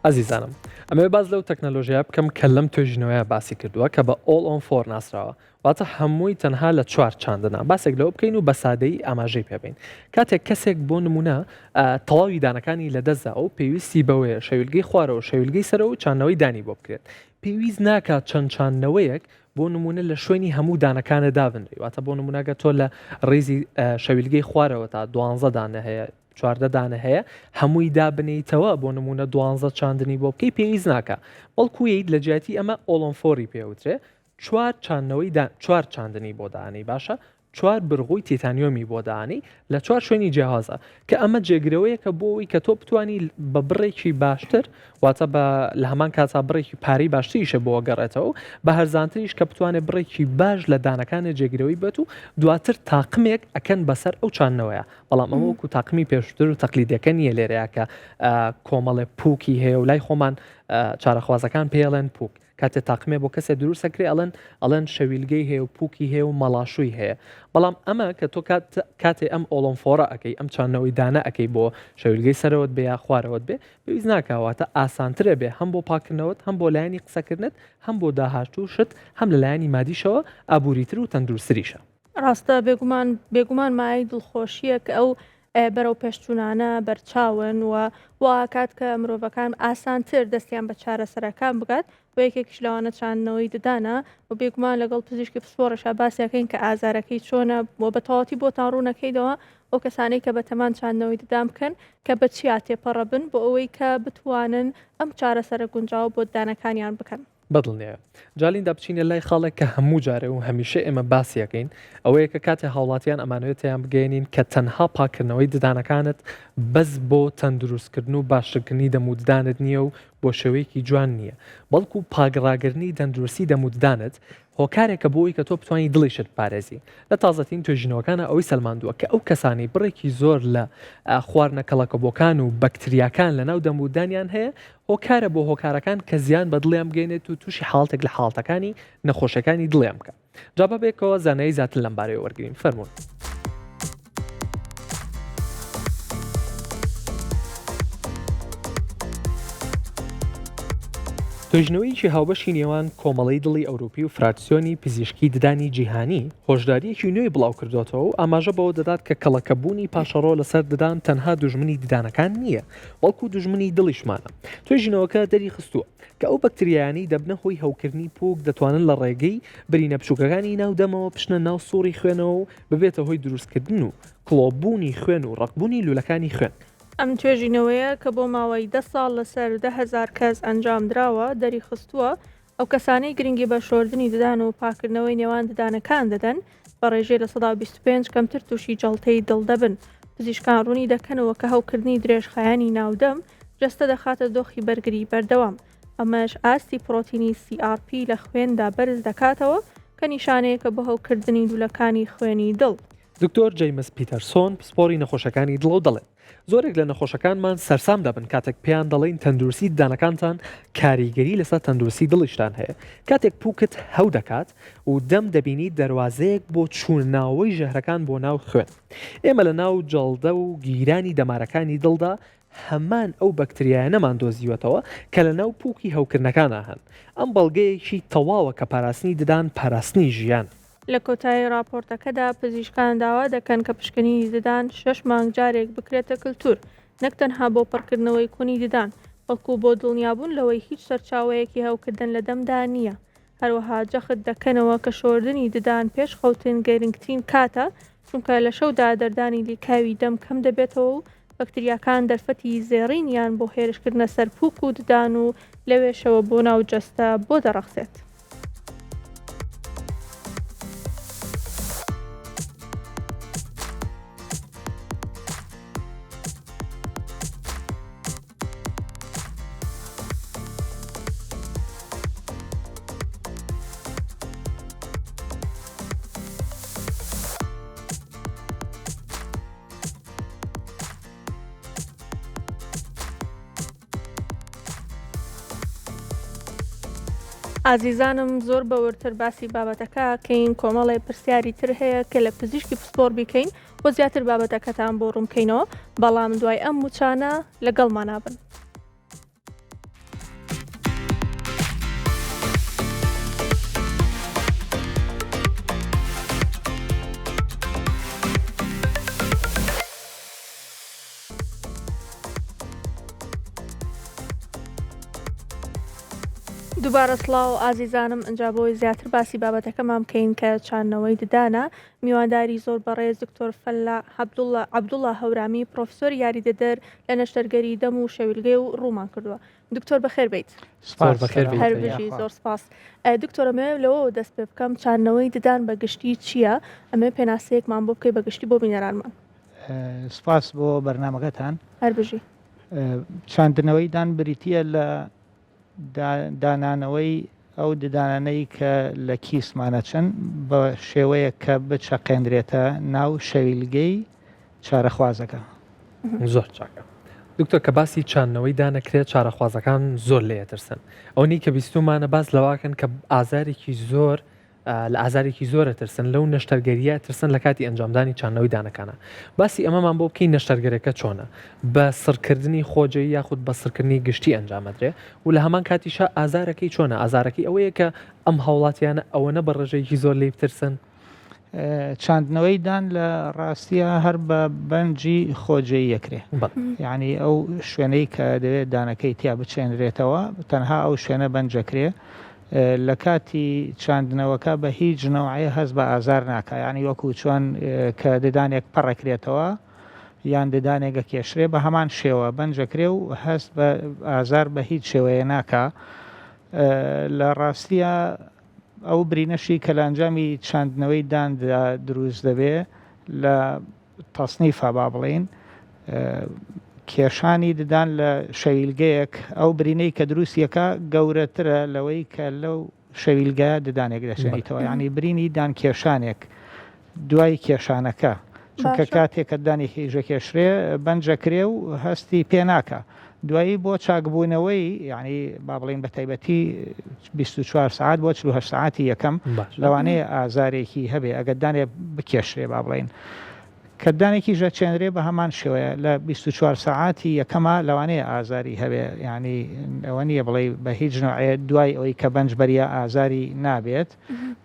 ئەزیزانم ئەمەوێ باس لەو تەکنەلۆژیا بکەم کە لەم توێژینەوەیە باسی کردووە کە بە All on Four ناسراوە واتە هەمووی تەنها لە چوار چاندنا باسێک لەوە بکەین و بە سادەیی ئاماژەی پێبین کاتێک کەسێک بۆ نمونە تەواوی دانەکانی لەدەستدا و پێویستی بەوەیە شەویلگەی خوارەوە شەویلگەی سەرەوە و چاندنەوەی دانی بۆ بکرێت پێویست ناکات چەند چاندنەوەیەک بۆ نمونە لە شوێنی هەموو دانەکانە دابنری واتە بۆ نمونەگە تۆ لە ڕیزی شەویلگەی خوارەوە تا دوانزە دانە هەیە 14 دانە هەیە هەمووی دابنیتەوە بۆ نمونە دوانزە چاندنی بۆ بکەی پێویست ناکە بەڵکو یت لە جیاتی ئەمە All on Four ی پێوترێ چوار چاندنەوەی چوار چاندنی بۆ دانەی باشە چوار برغووی تیتانیۆمی بۆ دانی لە چوار شوێنی جیاوازە کە ئەمە جێگرەوەیەکە بۆ ئەوەی کە تۆ بتانی بە بڕێکی باشتر واتە بە لە هەمان کاتا بڕێکی پارەی باشتریشە بۆ گەڕێتەوە بە هەرزانتریش کە بتوانێت بڕێکی باش لە دانەکانە جێگرەوەی بێت و دواتر تاقمێک ئەکەن بەسەر ئەو چاندنەوەیە بەڵام ئەمە وەکو تاقمی پێشتر و تەقلیدەکە نییە لێرەیە کە کۆمەڵێ پوکی هەیە و لای خۆمان چارەخوازەکان پێڵێن پوک کاتێ تاقمێ بۆ کەسێ دروست ئەکرێ ئەڵێن ئەڵێن شەویلگەی هەیە و پوکی هەیە و مەڵاشووی هەیە بەڵام ئەمە کە تۆ کات کاتێ ئەم All on Four ە ئەەکەی ئەم چاندنەوەی دانە ئەەکەی بۆ شەویلگەی سەرەوەت بێ یا خوارەوەت بێ پێویست ناکاواتە ئاسانترە بێ هەم بۆ پاکردنەوەت هەم بۆ لایەنی قسەکردنت هەم بۆ داهاتووشت هەم لە لایەنی مادیشەوە ئابووریتر و تەندروستریشە. ڕاستە بێگومان بێگومان مایەی دڵخۆشییە کە ئەو بەرەو پێشچوونانە بەرچاون و واکات کە مرۆڤەکان ئاسانتر دەستیان بە چارەسەرەکان بگات و یەکێکیش لەوانە چاندنەوەی ددانە و بێگومان لەگەڵ پزیشکی پسپۆڕیشا باسیەکەین کە ئازارەکەی چۆنە و بە تەواوەتی بۆتان ڕوونەکەیدەوە ئەو کەسانەی کە بەتەمان چاندنەوەی ددان بکەن کە بە چیا تێپەڕە بن بۆ ئەوەی کە بتوانن ئەم چارەسەرە گونجاوە بۆ ددانەکانیان بکەن. بەدڵنیایە. جا لیندا بچینە لای خاڵێک کە هەموو جارێ و هەمیشە ئێمە باسی ئەکەین ئەوەیە کە کاتێ هاوڵاتیان ئەمانەوێت تێیان بگەیەنین کە تەنها پاککردنەوەی ددانەکانت بەس بۆ تەندروستکردن و باشترکردنی دەم و ددانت نییە و بۆ شێوەیەکی جوان نییە بەڵکو پاکڕاگرنی تەندروستی دەم و ددانت هۆکارێکە بۆ ئەوەی کە تۆ بتوانی دڵیشت بپارێزی لە تازەترین توێژینەوەکانە ئەوەی سەلماندووە کە ئەو کەسانەی بڕێکی زۆر لە خواردنە کەڵەکەبووەکان و بەکتریاکان لەناو دەم و ددانیان هەیە هۆکارە بۆ هۆکارەکان کە زیان بە دڵیان بگەینێت و تووشی حاڵتێک لە حاڵتەکانی نەخۆشیەکانی دڵیان بکات جا با بێکەوە زانایی زیاتر لەم بارەیەوە وەرگرین فەرموون. توێژینەوەیەکی هاوبەشی نێوان کۆمەڵەی دڵی ئەوروپی و فراکسیۆنی پزیشکی ددانی جیهانی هۆشدارییەکی نوێی بڵاوکردۆتەوە و ئاماژە بەوە دەدات کە کەڵەکەبوونی پاشەڕۆ لەسەر ددان تەنها دوژمنی ددانەکان نییە بەڵکو دوژمنی دڵیشمانە. توێژینەوەکە دەریخستووە کە ئەو بەکتریایانەی دەبنە هۆی هەوکردنی پووک دەتوانن لە ڕێگەی برینە بچووکەکانی ناو دەمەوە بچنە ناو سوڕی خوێنەوە و ببێتە هۆی دروستکردن و کڵۆبوونی خوێن و ڕەقبوونی لوولەکانی خوێن. ئەم توێژینەوەیە کە بۆ ماوەی دە ساڵ لەسەر 10,000 کەس ئەنجامدراوە، دەریخستووە ئەو کەسانەی گرنگی بە شۆردنی ددان و پاککردنەوەی نێوان ددانەکان دەدەن، بە ڕێژەی 25% کەمتر تووشی جەڵتەی دڵ دەبن. پزیشکان ڕوونی دەکەنەوە کە هەوکردنی درێژخایەنی ناودەم، جەستە دەخاتە دۆخی بەرگری بەردەوام، ئەمەش ئاستی پڕۆتینی CRP لە خوێندا بەرز دەکاتەوە کە نیشانەیەکە بۆ هەوکردنی لوولەکانی خوێنی دڵ. دکتۆر جەیمس پیتەرسۆن پسپۆڕی نەخۆشەکانی دڵە و دەڵێت، زۆرێک لە نەخۆشەکانمان سەرسام دەبن کاتێک پێیان دەڵێین تەندروستی ددانەکانتان کاریگەری لەسەر تەندروستی دڵیشتان هەیە. کاتێک پوکت هەو دەکات و دەم دەبینیت دەروازەیەک بۆ چوونەناوەوەی ژەهرەکان بۆ ناو خوێن. ئێمە لە ناو جەڵدە و گیرانی دەمارەکانی دڵدا هەمان ئەو بەکتریایانەمان دۆزیوەتەوە کە لە ناو پوکی هەوکردنەکانا هەن. ئەم بەڵگەیەکی تەواوە کە پاراستنی ددان پاراستنی ژیانە. لە کۆتایی ڕاپۆرتەکەدا پزیشکان داوا دەکەن کە پشکنینی ددان شەش مانگ جارێک بکرێتە کلتور، نەک تەنها بۆ پڕکردنەوەی کونی ددان، بەڵکو بۆ دڵنیابوون لەوەی هیچ سەرچاوەیەکی هەوکردن لە دەمدا نییە. هەروەها جەخت دەکەنەوە کە شۆردنی ددان پێش خەوتن گرنگترین کاتە، چونکە لە شەودا دەردانی لیکاوی دەم کەم دەبێتەوە و بەکتریاکان دەرفەتی زێڕینیان بۆ هێرشکردنە سەر پووک و ددان و لەوێشەوە بۆ ناو جەستە بۆ دەڕەخسێت. ئازیزانم زۆر بە وردتر باسی بابەتەکە کەین کۆمەڵێ پرسیاری تر هەیە کە لە پزیشکی پسپۆر بیکەین و زیاتر بابەتەکەتان بۆ ڕوون بکەینەوە بەڵام دوای ئەم موچانە لەگەڵمانا بن. دووبارە سڵاو ئازیزانم ئەجا بۆی زیاتر باسی بابەتەکەمان بکەین کە چاندنەوەی ددانە میوانداری زۆر بەڕێز دکتۆر فەلا عەبدوڵا عەبدوڵا هەورامی پرۆفیسۆری یاریدەدەر لە نەشتەرگەری دەم و شەویلگەی و ڕوومان کردووە دکتۆر بەخێر بیت زۆر بەخێر بیت. هەر بژی زۆر سپاس دکتۆر ئەمەوێ لەوەوە دەست پێ بکەم چاندنەوەی ددان بە گشتی چییە ئەمەوێ پێناسەیەکمان بۆ بکەی بە گشتی بۆ بینەرانمان. سپاس بۆ بەرنامەکەتان. هەر بژی. چاندنەوەی دان بریتییە لە دانانەوەی ئەو ددانانەی کە لە کیسمان ئەچن بە شێوەیەک کە بچەقێندرێتە ناو شەویلگەی چارەخوازەکە. زۆر چاکە دکتۆر کە باسی چاندنەوەی دانەکرێت چارەخوازەکان زۆر لێ ئەترسن ئەوەنی کە بیستومانە باس لەواکەن کە ئازارێکی زۆر لە ئازارێکی زۆر ئەترسن لەو نەشتەرگەرییە ئەترسن لە کاتی ئەنجامدانی چاندنەوەی دانەکانە باسی ئەمەمان بۆ بکەی نەشتەرگەرەکە چۆنە بە سڕکردنی خۆجێی یاخود بە سڕکردنی گشتی ئەنجام ئەدرێ و لە هەمان کاتیشا ئازارەکەی چۆنە ئازارەکەی ئەوەیە کە ئەم هاوڵاتیانە ئەوەنە بە ڕێژەیەکی زۆر لێی بترسن؟ چاندنەوەی دان لە ڕاستیا هەر بە بەنجی خۆجێی ئەکرێ یانی ئەو شوێنەی کە دەوێت دانەکەی تیا بچێنرێتەوە تەنها ئەو شوێنە بەنجەکرێ لە کاتی چاندنەوەکە بە هیچ نەوعێ هەست بە ئازار ناکا یانی وەکو چۆن کە ددانێک پەڕەکرێتەوە یان ددانێک ئەکێشرێ بە هەمان شێوە بەنجەکرێ و هەست بە ئازار بە هیچ شێوەیە ناکا لە ڕاستیە ئەو برینەشی کە لە ئەنجامی چاندنەوەی داندا دروست دەبێ لە تەسنیفە با بڵێین کێشانی ددان لە شەویلگەیەک ئەو برینەی کە دروستیەکە گەورەترە لەوەی کە لەو شەویلگە ددانێک دەچێنیتەوە ینی برینی دان کێشانێک دوای کێشانەکە چونکە کاتێک کە دانێکی ژەکێشرێ بەنجەکرێ و هەستی پێ ناکە دوایی بۆ چاکبوونەوەی یعنی با بڵین بە تایبەتی 24 سعات بۆ 48 سعاتی یەکەم لەوانەیە ئازارێکی هەبێ ئەگەر دانێ بکێشرێ با بڵین کە دانێکی ژەچێنرێ بە هەمان شێوەیە لە 24 سعاتی یەکەمە لەوانەیە ئازاری هەبێ ینی ئەوە نییە بڵێ بە هیچ نوعێ دوای ئەوەی کە بەنج بەریا ئازاری نابێت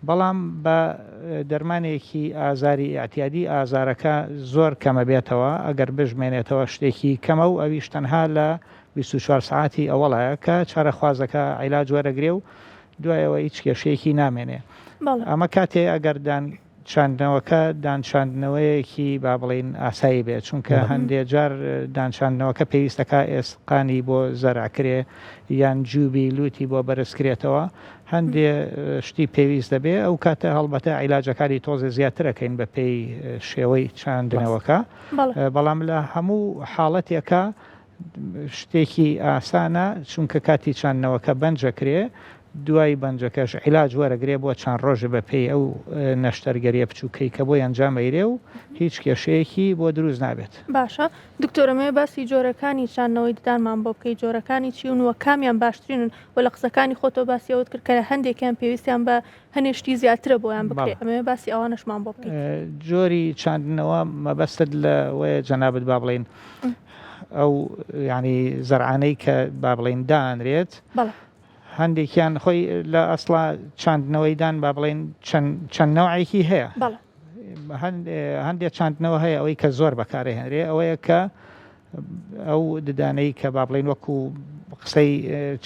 بەڵام بە دەرمانێکی ئازاری ئیعتیادی ئازارەکە زۆر کەمەبێتەوە ئەگەر بشمێنێتەوە شتێکی کەمە و ئەویش تەنها لە 24 سەعاتی ئەوەڵایە کە چارەخوازەکە عیلاج وەرەگرێ و دوایەوە هیچ کێشەیەکی نامێنێ ئەمە کاتێ ئەگەر دان چاندنەوەکە دانچاندنەوەیەکی با بڵێین ئاسایی بێت چونکە هەندێ جار دانچاندنەوەکە پێویستەکە ئێسقانی بۆ زەرعکرێ یان جوبی لوتی بۆ بەرزکرێتەوە هەندێ شتی پێویست دەبێ ئەو کاتە هەڵبەتە عیلاجەکانی تۆزێ زیاترەکەین بە پێی شێوەی چاندنەوەکە بەڵام لە هەموو حاڵەتێکە شتێکی ئاسانە چونکە کاتی چاندنەوەکە بەنجەکرێ. دوای بەنجەکەش عیلاج وەرەگرێ بۆ چەند ڕۆژێ بە پێی ئەو نەشتەرگەریە بچوکەی کە بۆی ئەنجام ئەیرێ و هیچ کێشەیەکی بۆ دروست نابێت. باشە دکتۆر ئەمەوێ باسی جۆرەکانی چاندنەوەی ددانمان بۆ بکەی جۆرەکانی چیون و کامیان باشترینن و لە قسەکانی خۆتەوە باسی ئەوەت کرد کە هەندێکیان پێویستیان بە هەنێ شتی زیاترە بۆیان بکرێ ئەمەوێ باسی ئەوانەشمان بۆ بکەیت. جۆری چاندنەوە مەبەستت لەوەیە جەنابت با بڵێین ئەو یانی زەرعانەی کە با بڵێین دانرێت هەندێکیان خۆی لە ئەسڵا چاندنەوەی دان با بڵێین چەند نەوعێکی هەیە هەندێک چاندنەوە هەیە ئەوەی کە زۆر بەکارهێنرێ ئەوەیە کە ئەو ددانەی کە با بڵین وەکو قسەی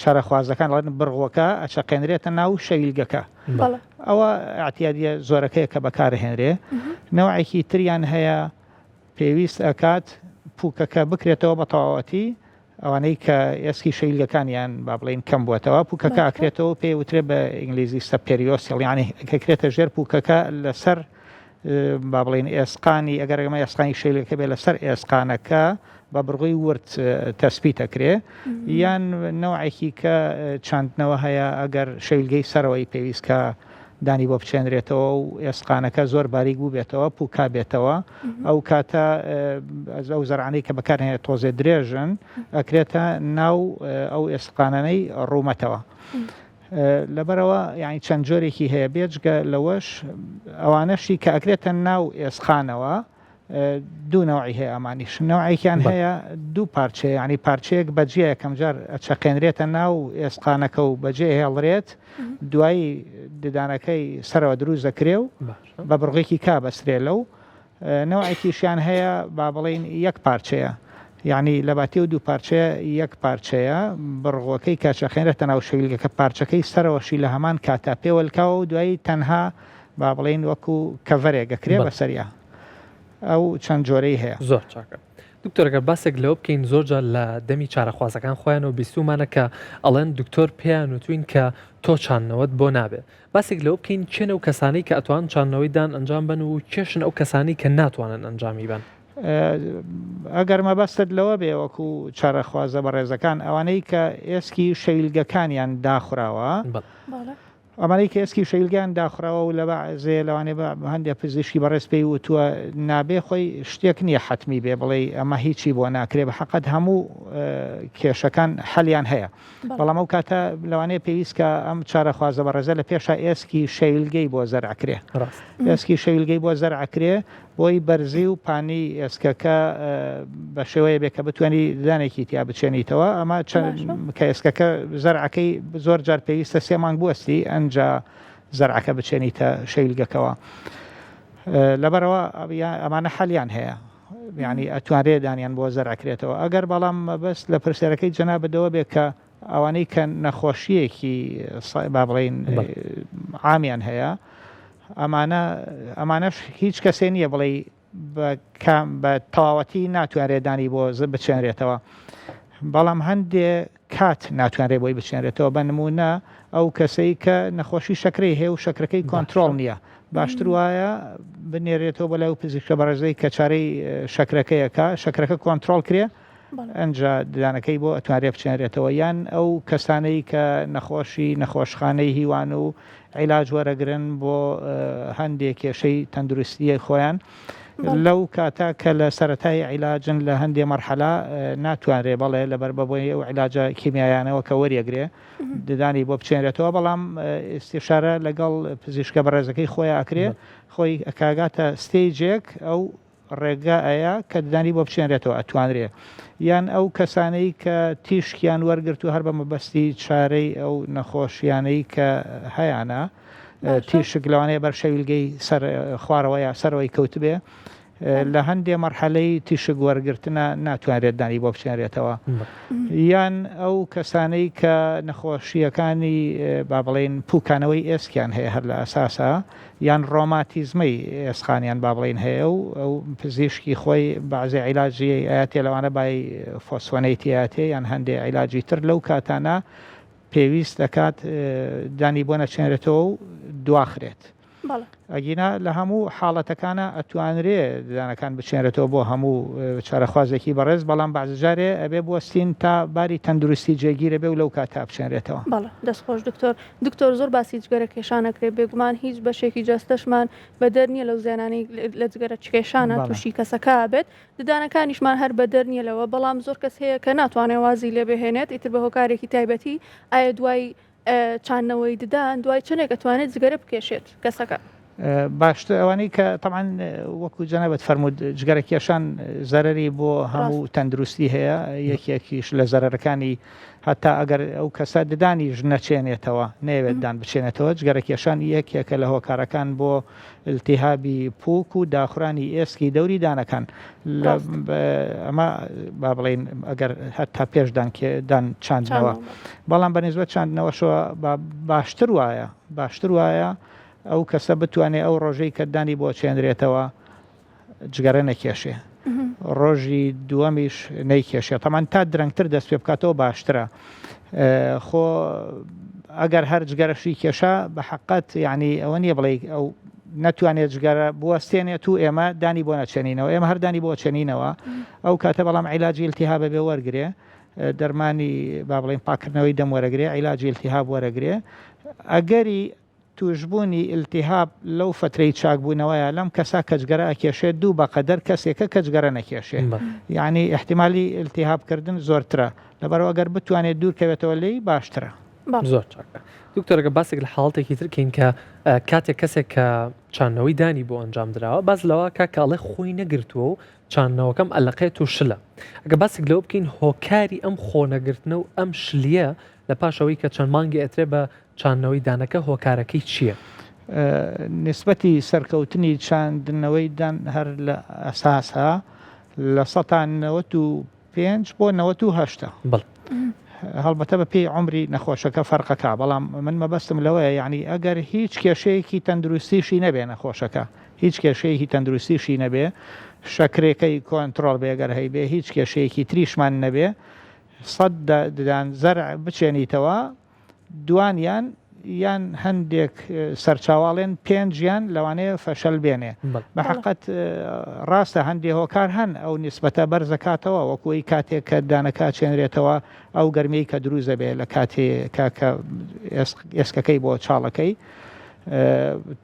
چارەخوازەکان ڵێن بڕغوەکە ئەچەقێنرێتە ناو شەویلگەکە ئەوە اعتیادیە زۆرەکەیە کە بەکارهێنرێ نەوعێکی تریان هەیە پێویست ئەکات پوکەکە بکرێتەوە بە تەواوەتی، ئەوانەی کە ئێسکی شەیلگەکانیان با بڵێین کەم بووەتەوە پوکەکە ئەکرێتەوە پێی وترێ بە ئینگلیزی subperiosteal یانی کە کرێتە ژێر پوکەکە لەسەر با بڵێین ئێسقانی ئەگەر ئەمە ئێسقانی شەیلەکە بێ لەسەر ئێسقانەکە بە بڕگوی ورد تەسپیت ئەکرێ یان نەوعێکی کە چاندنەوە هەیە ئەگەر شەیلگەی سەرەوەی پێویست کە دانی بۆ بچێنرێتەوە و ئێسقانەکە زۆر باریک بووبێتەوە پوکابێتەوە ئەو کاتە ئەو زەرعانەی کە بەکارهێنێت تۆزێ درێژن ئەکرێتە ناو ئەو ئێسقانانەی ڕوومەتەوە. لەبەرەوە یعنی چەند جۆرێکی هەیە بێجگە لەوەش ئەوانەشی کە ئەکرێتە ناو ئێسقانەوە دوو نەوعی هەیە ئەمانیش نەوعێکیان هەیە دوو پارچەیە یانی پارچەیەک بەجێ یەکەم جار ئەچەقێنرێتە ناو ئێسقانەکە و بەجێ هێڵرێت دوایی ددانەکەی سەرەوە دروست دەکرێ و بە بڕگێکی کا بەسترێ لەو نەوعێکیشیان هەیە با بڵین یەک پارچەیە یعنی لە باتی و دوو پارچەیە یەک پارچەیە بڕغۆکەی کاچەخێنرێتە ناو شەویلگەکە پارچەکەی سەرەوەشی لە هەمان کاتا پێوەلکاوە و دوایی تەنها با بڵین وەکو کەڤەرێک ئەکرێ بەسەریا. ئەو چەند جۆرەی هەیە. زۆر چاکە دکتۆر گەر باسێک لەوە بکەین زۆر جار لە دەمی چارەخوازەکان خۆیانەوە بیستومانە کە ئەڵێن دکتۆر پێیان وتوین کە تۆ چاندنەوەت بۆ نابێ باسێک لەوە بکەین کێن ئەو کەسانەی کە ئەتوان چاندنەوەی دان ئەنجام بەن و کێشن ئەو کەسانەی کە ناتوانن ئەنجامی بەن؟ ئەگەر مەبەستت لەوە بێ وەکو چارەخوازە بەڕێزەکان ئەوانەی کە ئێسکی شەویلگەکانیان داخراوە ئەمانەی کە ئێسکی شەیلگەیان داخراوە و لە بەعزێ لەوانەیە بە هەندێ پزیشکی بەڕێز پێی وتووە نابێ خۆی شتێک نییە حەتمی بێ بڵێی ئەمە هیچی بۆ ناکرێ بە حەقەت هەموو کێشەکان حەلیان هەیە بەڵام ئەو کاتە لەوانەیە پێویست کە ئەم چارەخوازە بەڕێزە لە پێشا ئێسکی شەیلگەی بۆ زەرعکرێ ئێسکی شەویلگەی بۆ زەرعکرێ بۆی بەرزی و پانی ئێسکەکە بە شێوەیە بێ کە بتوانی ددانێکی تیا بچێنیتەوە ئەمە چەند کە ئێسکەکە زەرعەکەی زۆر جار پێویستە سێ مانگ بوەستی ئەنجا زەرعەکە بچێنیتە شەویلگەکەوە لەبەرەوە ئەمانە حەلیان هەیە یعنی ئەتوانرێ دانیان بۆ زەرعکرێتەوە ئەگەر بەڵام بەس لە پرسیارەکەی جەنابەوە بێ کە ئەوانەی کە نەخۆشییەکی با بڵێین عامیان هەیە ئەمانە ئەمانەش هیچ کەسێ نییە بڵێ بە کام بە تەواوەتی ناتوانرێت دانی بۆ بچێنرێتەوە بەڵام هەندێ کات ناتوانرێت بۆی بچێنرێتەوە بە نمونە ئەو کەسەی کە نەخۆشی شەکرەی هەیە و شەکرەکەی کۆنتترۆڵ نییە باشتر وایە بنێرێتەوە بەلای و پزیشکە بەڕێزەی کە چارەی شەکرەکەیەکە شەکرەکە کۆنتترۆڵ کرێ ئەنجا ددانەکەی بۆ ئەتوانرێ بچێنرێتەوە یان ئەو کەسانەی کە نەخۆشی نەخۆشخانەی هیوان و عیلاج وەرەگرن بۆ هەندێ کێشەی تەندروستیی خۆیان لەو کاتە کە لە سەرەتای عیلاجن لە هەندێ مەرحەلە ناتوانرێ بەڵێ لەبەر بەبۆی ئەو عیلاجە کیمیایانەوە کە وەریەگرێ ددانی بۆ بچێنرێتەوە بەڵام ئیستیشارە لەگەڵ پزیشکە بەڕێزەکەی خۆی ئەکرێ خۆی کاگاتە stage ێک ئەو ڕێگا ئەیە کە ددانی بۆ بچێنرێتەوە ئەتوانرێ یان ئەو کەسانەی کە تیشکیان وەرگرتوو هەر بە مەبەستی چارەی ئەو نەخۆشیانەی کە هەیانە تیشک لەوانەیە بەر شەویلگەی سەر خوارەوە یا سەرەوەی کەوتبێ لە هەندێ مەرحەلەی تیشک وەرگرتنە ناتوانرێت دانی بۆ بچێنرێتەوە یان ئەو کەسانەی کە نەخۆشییەکانی با بڵێین پوکانەوەی ئێسکیان هەیە هەر لە ئەساسا یان ڕۆماتیزمەی ئێسقانیان با بڵێین هەیە و ئەو پزیشکی خۆی بەعزێ عیلاجی ئەیاتێ لەوانە بای فۆسفۆنەیتی ئەیاتێ یان هەندێ عیلاجی تر لەو کاتانە پێویست دەکات دانی بۆ نەچێنرێتەوە و دواخرێت. ئەگینا لە هەموو حاڵەتەکانا ئەتوانرێ ددانەکان بچێنرێتەوە بۆ هەموو چارەخوازێکی بەڕێز، بەڵام بەعزە جارێ ئەبێ بوەستین تا باری تەندروستی جێگیر ئەبێ و لەو کاتە بچێنرێتەوە. بەڵێ دەست خۆش دکتۆر. دکتۆر زۆر باسی جگەرە کێشان ئەکرێ بێگومان هیچ بەشێکی جەستەشمان بەدەر نیە لەو زیانانەی لە جگەرە کێشانە توشی کەسەکە ئەبێت ددانەکانیشمان هەر بەدەر نیە لەوە بەڵام زۆر کەس هەیە کە ناتوانێ وازی لێ بهێنێت ئیتر بە هۆکارێکی تایبەتی ئایا دوای چاندنەوەی ددان دوای چەندێک ئەتوانێت جگەرە بکێشێت کەسەکە؟ باشتر ئەوانەی کە تەبعەن وەکو جەنابت فەرمووت جگەرە کێشان زەرەری بۆ هەموو تەندروستی هەیە یەکێکیش لە زەرەرەکانی هەتا ئەگەر ئەو کەسە ددانیش نەچێنێتەوە نەیەوێت دان بچێنێتەوە جگەرە کێشان یەکێکە لە هۆکارەکان بۆ التهابی پوک و داخورانی ئێسکی دەوری دانەکان ئەمە با بڵێین ئەگەر هەتا پێش دان چاندنەوە بەڵام بە نسبەت چاندنەوەشەوە باشتر وایە باشتر وایە ئەو کەسە بتوانێ ئەو ڕۆژەی کە دانی بۆ چێنرێتەوە جگەرە نەکێشێ ڕۆژی دووەمیش نەیکێشێ تەمان تا درەنگتر دەست پێ بکاتەوە باشترە خۆ ئەگەر هەر جگەرەشی کێشا بە حقت یعنی ئەوە نییە بڵێ ئەو نەتوانێت جگەرە بوەستێنێت و ئێمە دانی بۆ نەچێنینەوە ئێمە هەر دانی بۆ چێنینەوە ئەو کاتە بەڵام عیلاجی التهابە بێ وەرگێ دەرمانی با بڵین پاکردنەوەی دەم وەرەگرێ عیلاجی التهاب وەرەگرێ ئەگەری توشبوونی ئیلتیهاب لەو فەترەی چاکبوونەوەیە لەم کەسە کە جگەرە ئەکێشێت دوو بەقەدەر کەسێکە کە جگەرە نەکێشێ یانی ئیحتیمالی ئیلتیهاب کردن زۆرترە لەبەرئەوە گەر بتوانێت دوور کەوێتەوە لێی باشترە. زۆر چاکە دکتۆر ئەگەر باسێک لە حاڵەتێکی تر کەین کە کاتێک کەسێک کە چاندنەوەی دانی بۆ ئەنجام دراوە باس لەوە کا کە ئەڵێ خۆی نەگرتووە و چاندنەوەکەم ئەلەقێت و شلە ئەگە باسێک لەوە بکەین هۆکاری ئەم خۆنەگرتنە و ئەم شلیە لە پاشەوەی کە چەند مانگی ئەترێ بە چاندنەوەی دانەکە هۆکارەکەی چییە؟ نیسبەتی سەرکەوتنی چاندنەوەی دان هەر لە ئەساسا لە سەتا 95 بۆ 98 ە. بەڵێ. هەڵبەتە بە پێی عومری نەخۆشەکە فەرقەکا بەڵام من مەبەستم لەوەیە یانی ئەگەر هیچ کێشەیەکی تەندروستیشی نەبێ نەخۆشەکە هیچ کێشەیەکی تەندروستیشی نەبێ شەکرێکەی کۆنترۆڵ بێ گەر هەیبێ هیچ کێشەیەکی تریشمان نەبێ سەد ددان زەرع بچێنیتەوە دوانیان یان هەندێک سەرچاوە ئەڵێن پێنجیان لەوانەیە فەشەل بێنێ بە حەقەت ڕاستە هەندێ هۆکار هەن ئەو نیسبەتە بەرزەکاتەوە وەکوی کاتێک کە دانەکە چێنرێتەوە ئەو گەرمیەی کە دروست دەبێ لە کاتێ کە کە ئێسکەکەی بۆ چاڵەکەی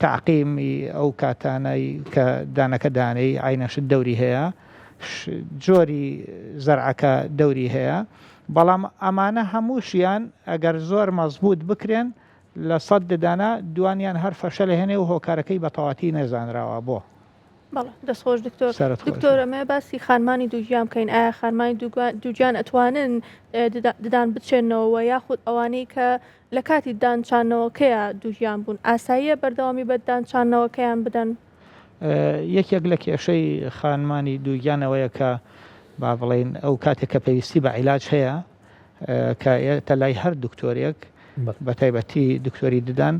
تەعقیمی ئەو کاتانەی کە دانەکە دانەی عینەشت دەوری هەیە جۆری زەرعەکە دەوری هەیە بەڵام ئەمانە هەمووشیان ئەگەر زۆر مەزبووت بکرێن لە سەد ددانە دوانیان هەر فەشەل ئەهێنێ و هۆکارەکەی بە تەواتی نەزانراوە بۆ. بەڵێ دەست خۆش دکتۆر. سەرت خۆش بێ. دکتۆر ئەمەوێ باسی خانمانی دووگیان بکەین ئایا خانمانی دووگیان ئەتوانن ددان بچێنەوە یاخود ئەوانەی کە لە کاتی ددان چاندنەوەکەیا دووگیان بوون ئاساییە بەردەوامی بە ددان چاندنەوەکەیان بدەن؟ یەکێک لە کێشەی خانمانی دووگیان ئەوەیە کە با بڵێین ئەو کاتێک کە پێویستی بە عیلاج هەیە کە یەتە لای هەر دکتۆرێک بە تایبەتی دکتۆری ددان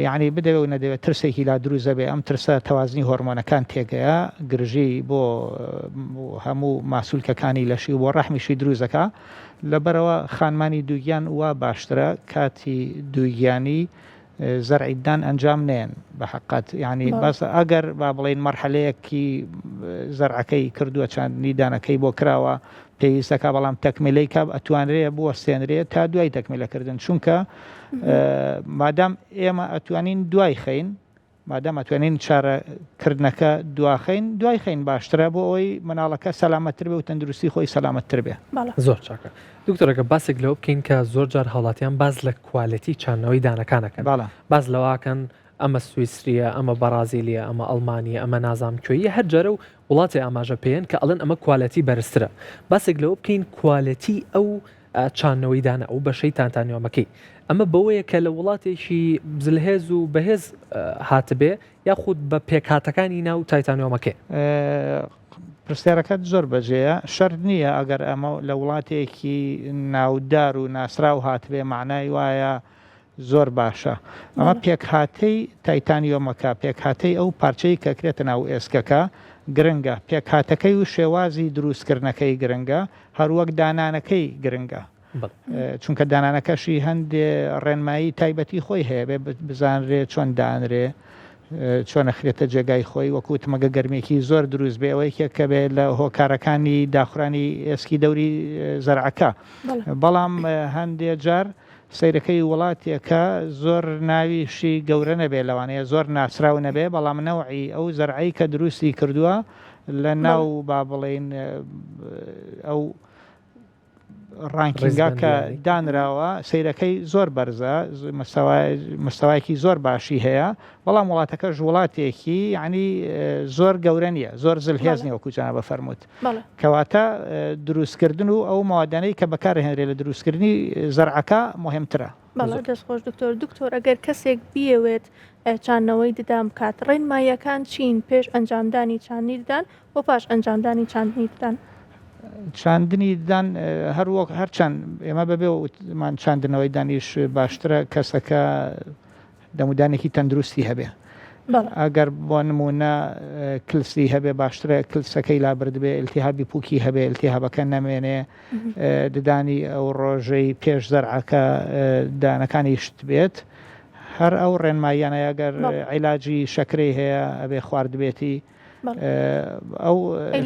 یعنی بدەوێ و نەدەوێت ترسێکی لا دروست دەبێ ئەم ترسە تەوازنی هۆرمۆنەکان تێگەیە گرژی بۆ هەموو ماسولکەکانی لەشی و بۆ ڕەحمیشی دروست دەکا لەبەرەوە خانمانی دووگیان وا باشترە کاتی دووگیانی زەرعی ددان ئەنجام نەیەن بە حەقەت یعنی بەس ئەگەر با بڵین مەرحەلەیەکی زەرعەکەی کردووە چاندنی دانەکەی بۆ کراوە پێویستەکە بەڵام تەکمیلەی کاب ئەتوانرێ بوەستێنرێ تا دوای تەکمیلەکردن چونکە مادام ئێمە ئەتوانین دوای خەین مادام ئەتوانین چارەکردنەکە دواخەین دوای خەین باشترە بۆ ئەوەی مناڵەکە سەلامەتتر بێ و تەندروستی خۆی سەلامەتتر بێ. زۆر چاکە دکتۆر ئەگەر باسێک لەوە بکەین کە زۆر جار هاوڵاتیان باس لە quality چاندنەوەی دانەکان ئەکەن باس لەوە ئەکەن ئەمە سویسریە ئەمە بەڕازیلیە ئەمە ئەڵمانیە ئەمە نازام کوێیە هەر جارە و وڵاتێ ئاماژە پێیەن کە ئەڵێن ئەمە quality بەرزترە باسێک لەوە بکەین quality ئەو چاندنەوەی دانە ئەو بەشەی تانتانیۆمەکەی ئەمە بەوەیە کە لە وڵاتێکی زلهێز و بەهێز هاتبێ یاخود بە پێکهاتەکانی ناو تایتانیۆمەکەی. پرسیارەکەت زۆر بەجێیە، شەرت نییە ئەگەر ئەمە لە وڵاتێکی ناودار و ناسراو هاتبێ مەعنای وایە زۆر باشە. ئەمە پێکهاتەی تایتانیۆمەکە، پێکهاتەی ئەو پارچەی کە ئەکرێتە ناو ئێسکەکە گرنگە، پێکهاتەکەی و شێوازی دروستکردنەکەی گرنگە، هەروەک دانانەکەی گرنگە. چونکە دانانەکەشی هەندێ ڕێنمایی تایبەتی خۆی هەیە بێ بزانرێ چۆن دانرێ. چۆن ئەخرێتە جێگای خۆی وەکو وتم ئەگە گەرمیەکی زۆر دروست بێ ئەوە یەکێکە بێ لە هۆکارەکانی داخورانی ئێسکی دەوری زەرعەکە بەڵام هەندێ جار سەیرەکەی وڵاتێکە زۆر ناویشی گەورە نەبێ لەوانەیە زۆر ناسراو نەبێ بەڵام نەوعی ئەو زەرعەی کە دروستی کردووە لە ناو با بڵێین ئەو ڕانکینگا کە دانراوە سەیرەکەی زۆر بەرزە مستەوایەکی زۆر باشی هەیە بەڵام وڵاتەکەش وڵاتێکی یعنی زۆر گەورە نییە زۆر زلهێز نییە وەکو جەنابە فەرمووت کەواتە دروستکردن و ئەو مادانەی کە بەکارهێنرێ لە دروستکردنی زەرعەکە مهمترە. بەڵێ دەست خۆش دکتۆر دکتۆر ئەگەر کەسێک بیەوێت چاندنەوەی ددان بکات ڕێنماییەکان چین پێش ئەنجامدانی چاندنی ددان و پاش ئەنجامدانی چاندنی ددان؟ چاندنی ددان هەر وەک هەرچەند ئێمە بەبێ وتمان چاندنەوەی دانیش باشترە کەسەکە دەمودانێکی تەندروستی هەبێ ئەگەر بۆ نمونە کلسی هەبێ باشترە کلسەکەی لابردبێ التهابی پوکی هەبێ التهابەکە نەمێنێ ددانی ئەو ڕۆژەی پێش زەرعەکە دانەکانی شت بێت هەر ئەو ڕێنماییانە ئەگەر عیلاجی شەکرەی هەیە ئەبێ خواردبێتی ئەو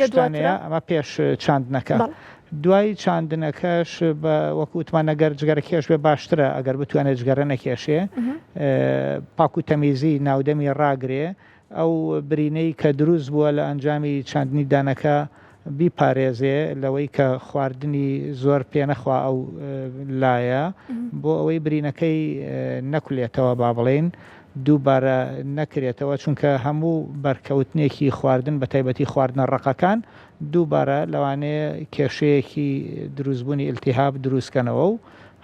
شتانەیە ئەمە پێش چاندنەکە دوای چاندنەکەش بە وەکو وتمان ئەگەر جگەرە کێش بێ باشترە ئەگەر بتوانێت جگەرە نەکێشێ پاک و تەمیزی ناودەمی ڕاگرێ ئەو برینەی کە دروست بووە لە ئەنجامی چاندنی دانەکە بیپارێزێ لەوەی کە خواردنی زۆر پێ نەخوا ئەو لایە بۆ ئەوەی برینەکەی نەکولێتەوە با بڵێین دووبارە نەکرێتەوە چونکە هەموو بەرکەوتنێکی خواردن بە تایبەتی خواردنە ڕەقەکان دووبارە لەوانەیە کێشەیەکی دروستبوونی ئیلتیهاب دروستکەنەوە و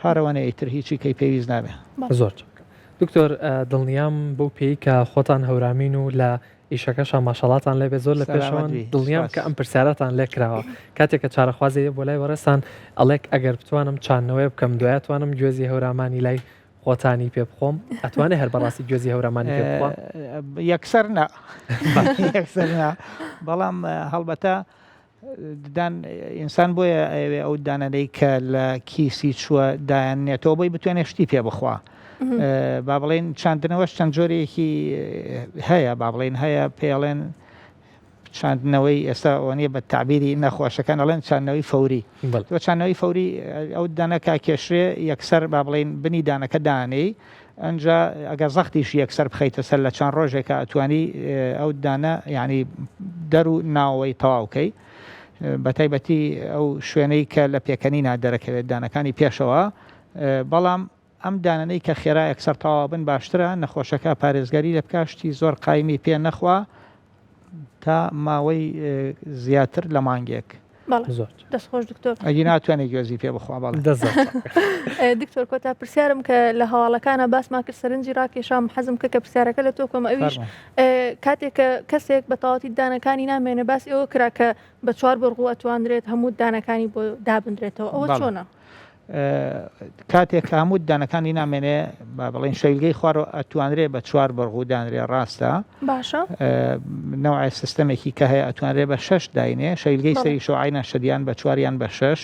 هارەوانەیە ئیتر هیچی کەی پێویست نابێ. زۆر چاکە دکتۆر دڵنیام بەو پێی کە خۆتان هەورامین و لە ئیشەکەشا ماشەڵاتان لێ بێت زۆر لە پێشەوەن دڵنیام کە ئەم پرسیارەتان لێ کراوە کاتێک کە چارەخوازی بۆ لای بەڕێزتان ئەڵێک ئەگەر بتوانم چاندنەوەی بکەم دوایە توانم گوێزی هەورامانی لای خۆتانی پێ بخۆم ئەتوانێ هەر بەڕاستی گوێزی هەورامانی پێ بخوا؟ یەکسەر نا یەکسەر نا بەڵام هەڵبەتە ددان ئینسان بۆیە ئەوێ ئەو دانەی کە لە کیسی چووە دایاننێتەوە بۆی بتوانێت شتی پێ بخوا با بڵێن چاندنەوەش چەند جۆرێکی هەیە با بڵێن هەیە پێڵێن چاندنەوەی ئێستا ئەوە بە تعبیری نەخۆشەکان ئەڵێن چاندنەوەی فەوری تۆ چاندنەوەی فەوری ئەو دانەکە کێشرێ یەکسەر با بڵێن بنی دانەکە دانێی ئەنجا ئەگەر زەختیش یەکسەر بخەیتە سەر لە چەند ڕۆژێکا ئەتوانی ئەو دانە یعنی دەر و ناوەوەی تەواو کەی بە تایبەتی ئەو شوێنەی کە لە پێکەنینا دەرەکەوێت دانەکانی پێشەوە بەڵام ئەم دانەنەی کە خێرا یەکسەر تەواو بن باشترە نەخۆشەکە پارێزگاری لێ بکا شتی زۆر قایمی پێ نەخوا تا ماوەی زیاتر لە مانگێک. بەڵێ زۆر دەست خۆش دکتۆر. ئەگی ناتوانێت گوێزی پێ بخوا بەڵێ. دەست زۆر دکتۆر کۆتا پرسیارم کە لە هەواڵەکانە باسمان کرد سەرنجی ڕاکێشام حەزم کرد کە پرسیارەکە لە تۆ بکەم ئەویش کاتێک کە کەسێک بە تەواوەتی دانەکانی نامێنێ باسی ئەوە کرا کە بە چوار بڕغوو ئەتواندرێت هەموو دانەکانی بۆ دابندرێتەوە ئەوە چۆنە؟ کاتێک کە هەموو ددانەکانی نامێنێ با بڵێین شەیلگەی خوارەوە ئەتوانرێ بە چوار بڕغو دانرێ ڕاستە باشە نەوعێ سیستەمێکی کە هەیە ئەتوانرێ بە شەش داینێ شەیلگەی سەری شۆعینە شەدیان بە چواریان بە شەش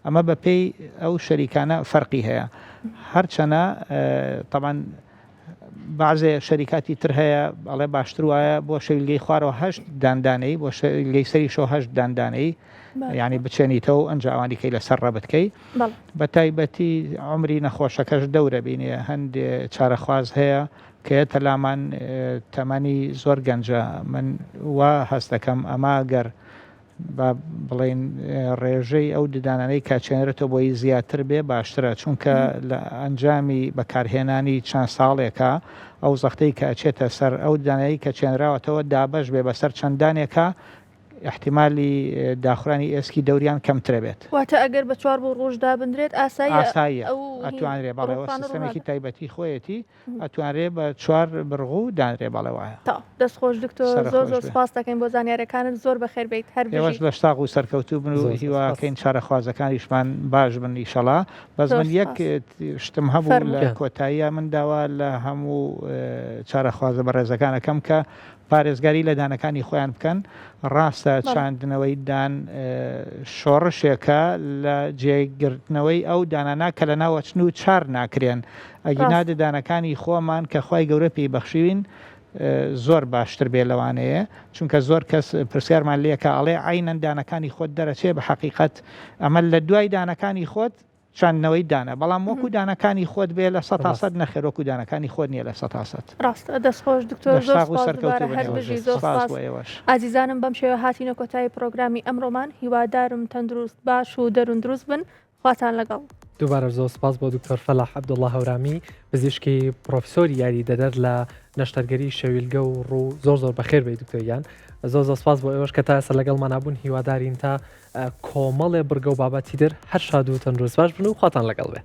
ئەمە بە پێی ئەو شەریکانە فەرقی هەیە هەرچەنە تەبعەن بەعزێ شەریکاتی تر هەیە ئەڵێ باشتر وایە بۆ شەویلگەی خوارەوە هەشت داندانەی بۆ شەویلگەی سەریشەوە هەشت داندانەی یعنی بچێنیتەوە و ئەنجا ئەوانی کەی لەسەر ڕەبت کەی بە تایبەتی عمری نەخۆشەکەش دەورە بینێ هەندێ چارەخواز هەیە کە یەتە لامان تەمەنی زۆر گەنجە من وا هەست دەکەم ئەمە گەر با بڵێین ڕێژەی ئەو ددانانەی کە چێنرێتەوە بۆی زیاتر بێ باشترە چونکە لە ئەنجامی بەکارهێنانی چەند ساڵێکە ئەو زەختەی کە ئەچێتە سەر ئەو ددانەی کە چێنراوەتەوە دابەش بێ بەسەر چەند دانێکا ئیحتیمالی داخورانی ئێسکی دەوریان کەمترە بێت. واتە ئەگەر بە چوار بۆ ڕۆژ دابندرێت ئاساییە ئاساییە ئەتوانرێ بەڵێ ئەوە سیستەمێکی تایبەتی خۆیەتی ئەتوانرێ بە چوار بڕغوو دانرێ بەڵێ وایە. تەواو دەست خۆش دکتۆر زۆر زۆر سپاست دەکەین بۆ زانیاریەکانت زۆر بەخێر بێیت هەر بژیت. ئێوەش لەش ساغ و سەرکەوتوو بن و هیواکەین چارەخوازەکانیشمان باش بن ئیشەڵا بەس من یەک شتم هەبوو لە کۆتاییا من داوا لە هەموو چارەخوازە بەڕێزەکان ئەکەم کە پارێزگاری لە دانەکانی خۆیان بکەن، ڕاستە چاندنەوەی دان شۆڕشێکە لە جێگرتنەوەی ئەو دانانە کە لەناوەچن و چار ناکرێن، ئەگینا ددانەکانی خۆمان کە خوای گەورە پێی بەخشیوین. زۆر باشتر بێ لەوانەیە چونکە زۆر کەس پرسیارمان لێکە ئەڵێ عەینەن دانەکانی خۆت دەرەچێ بە حەقیقەت ئەمە لە دوای دانەکانی خۆت چاندنەوەی دانە بەڵام وەکو دانەکانی خۆت بێ لە سەتا سەد نەخێر وەکو دانەکانی خۆت نییە لە سەتا سەد. ڕاستە دەست خۆش دکتۆر زۆر سوپاس دووبارە هەر بژی زۆر سوپاس ئازیزانم بەم شێوە هاتینە کۆتایی پرۆگرامی ئەمڕۆمان هیوادارم تەندروست باش و دەروون دروست بن خواتان لەگەڵ. دووبارە زۆر سوپاس بۆ دکتۆر فەلاح عەبدوڵا هەورامی پزیشکی پرۆفیسۆری یاریدەدەر لە نەشتەرگەری شەویلگە و ڕوو زۆر زۆر بەخێر بێی دکتۆر گیان زۆر زۆر سوپاس بۆ ئێوەش کە تا ئێستا لەگەڵمانا بوون هیوادارین تا کۆمەڵێ بڕگە و بابەتی تر هەر شاد و تەندروست باش بن و خواتان لەگەڵ بێ.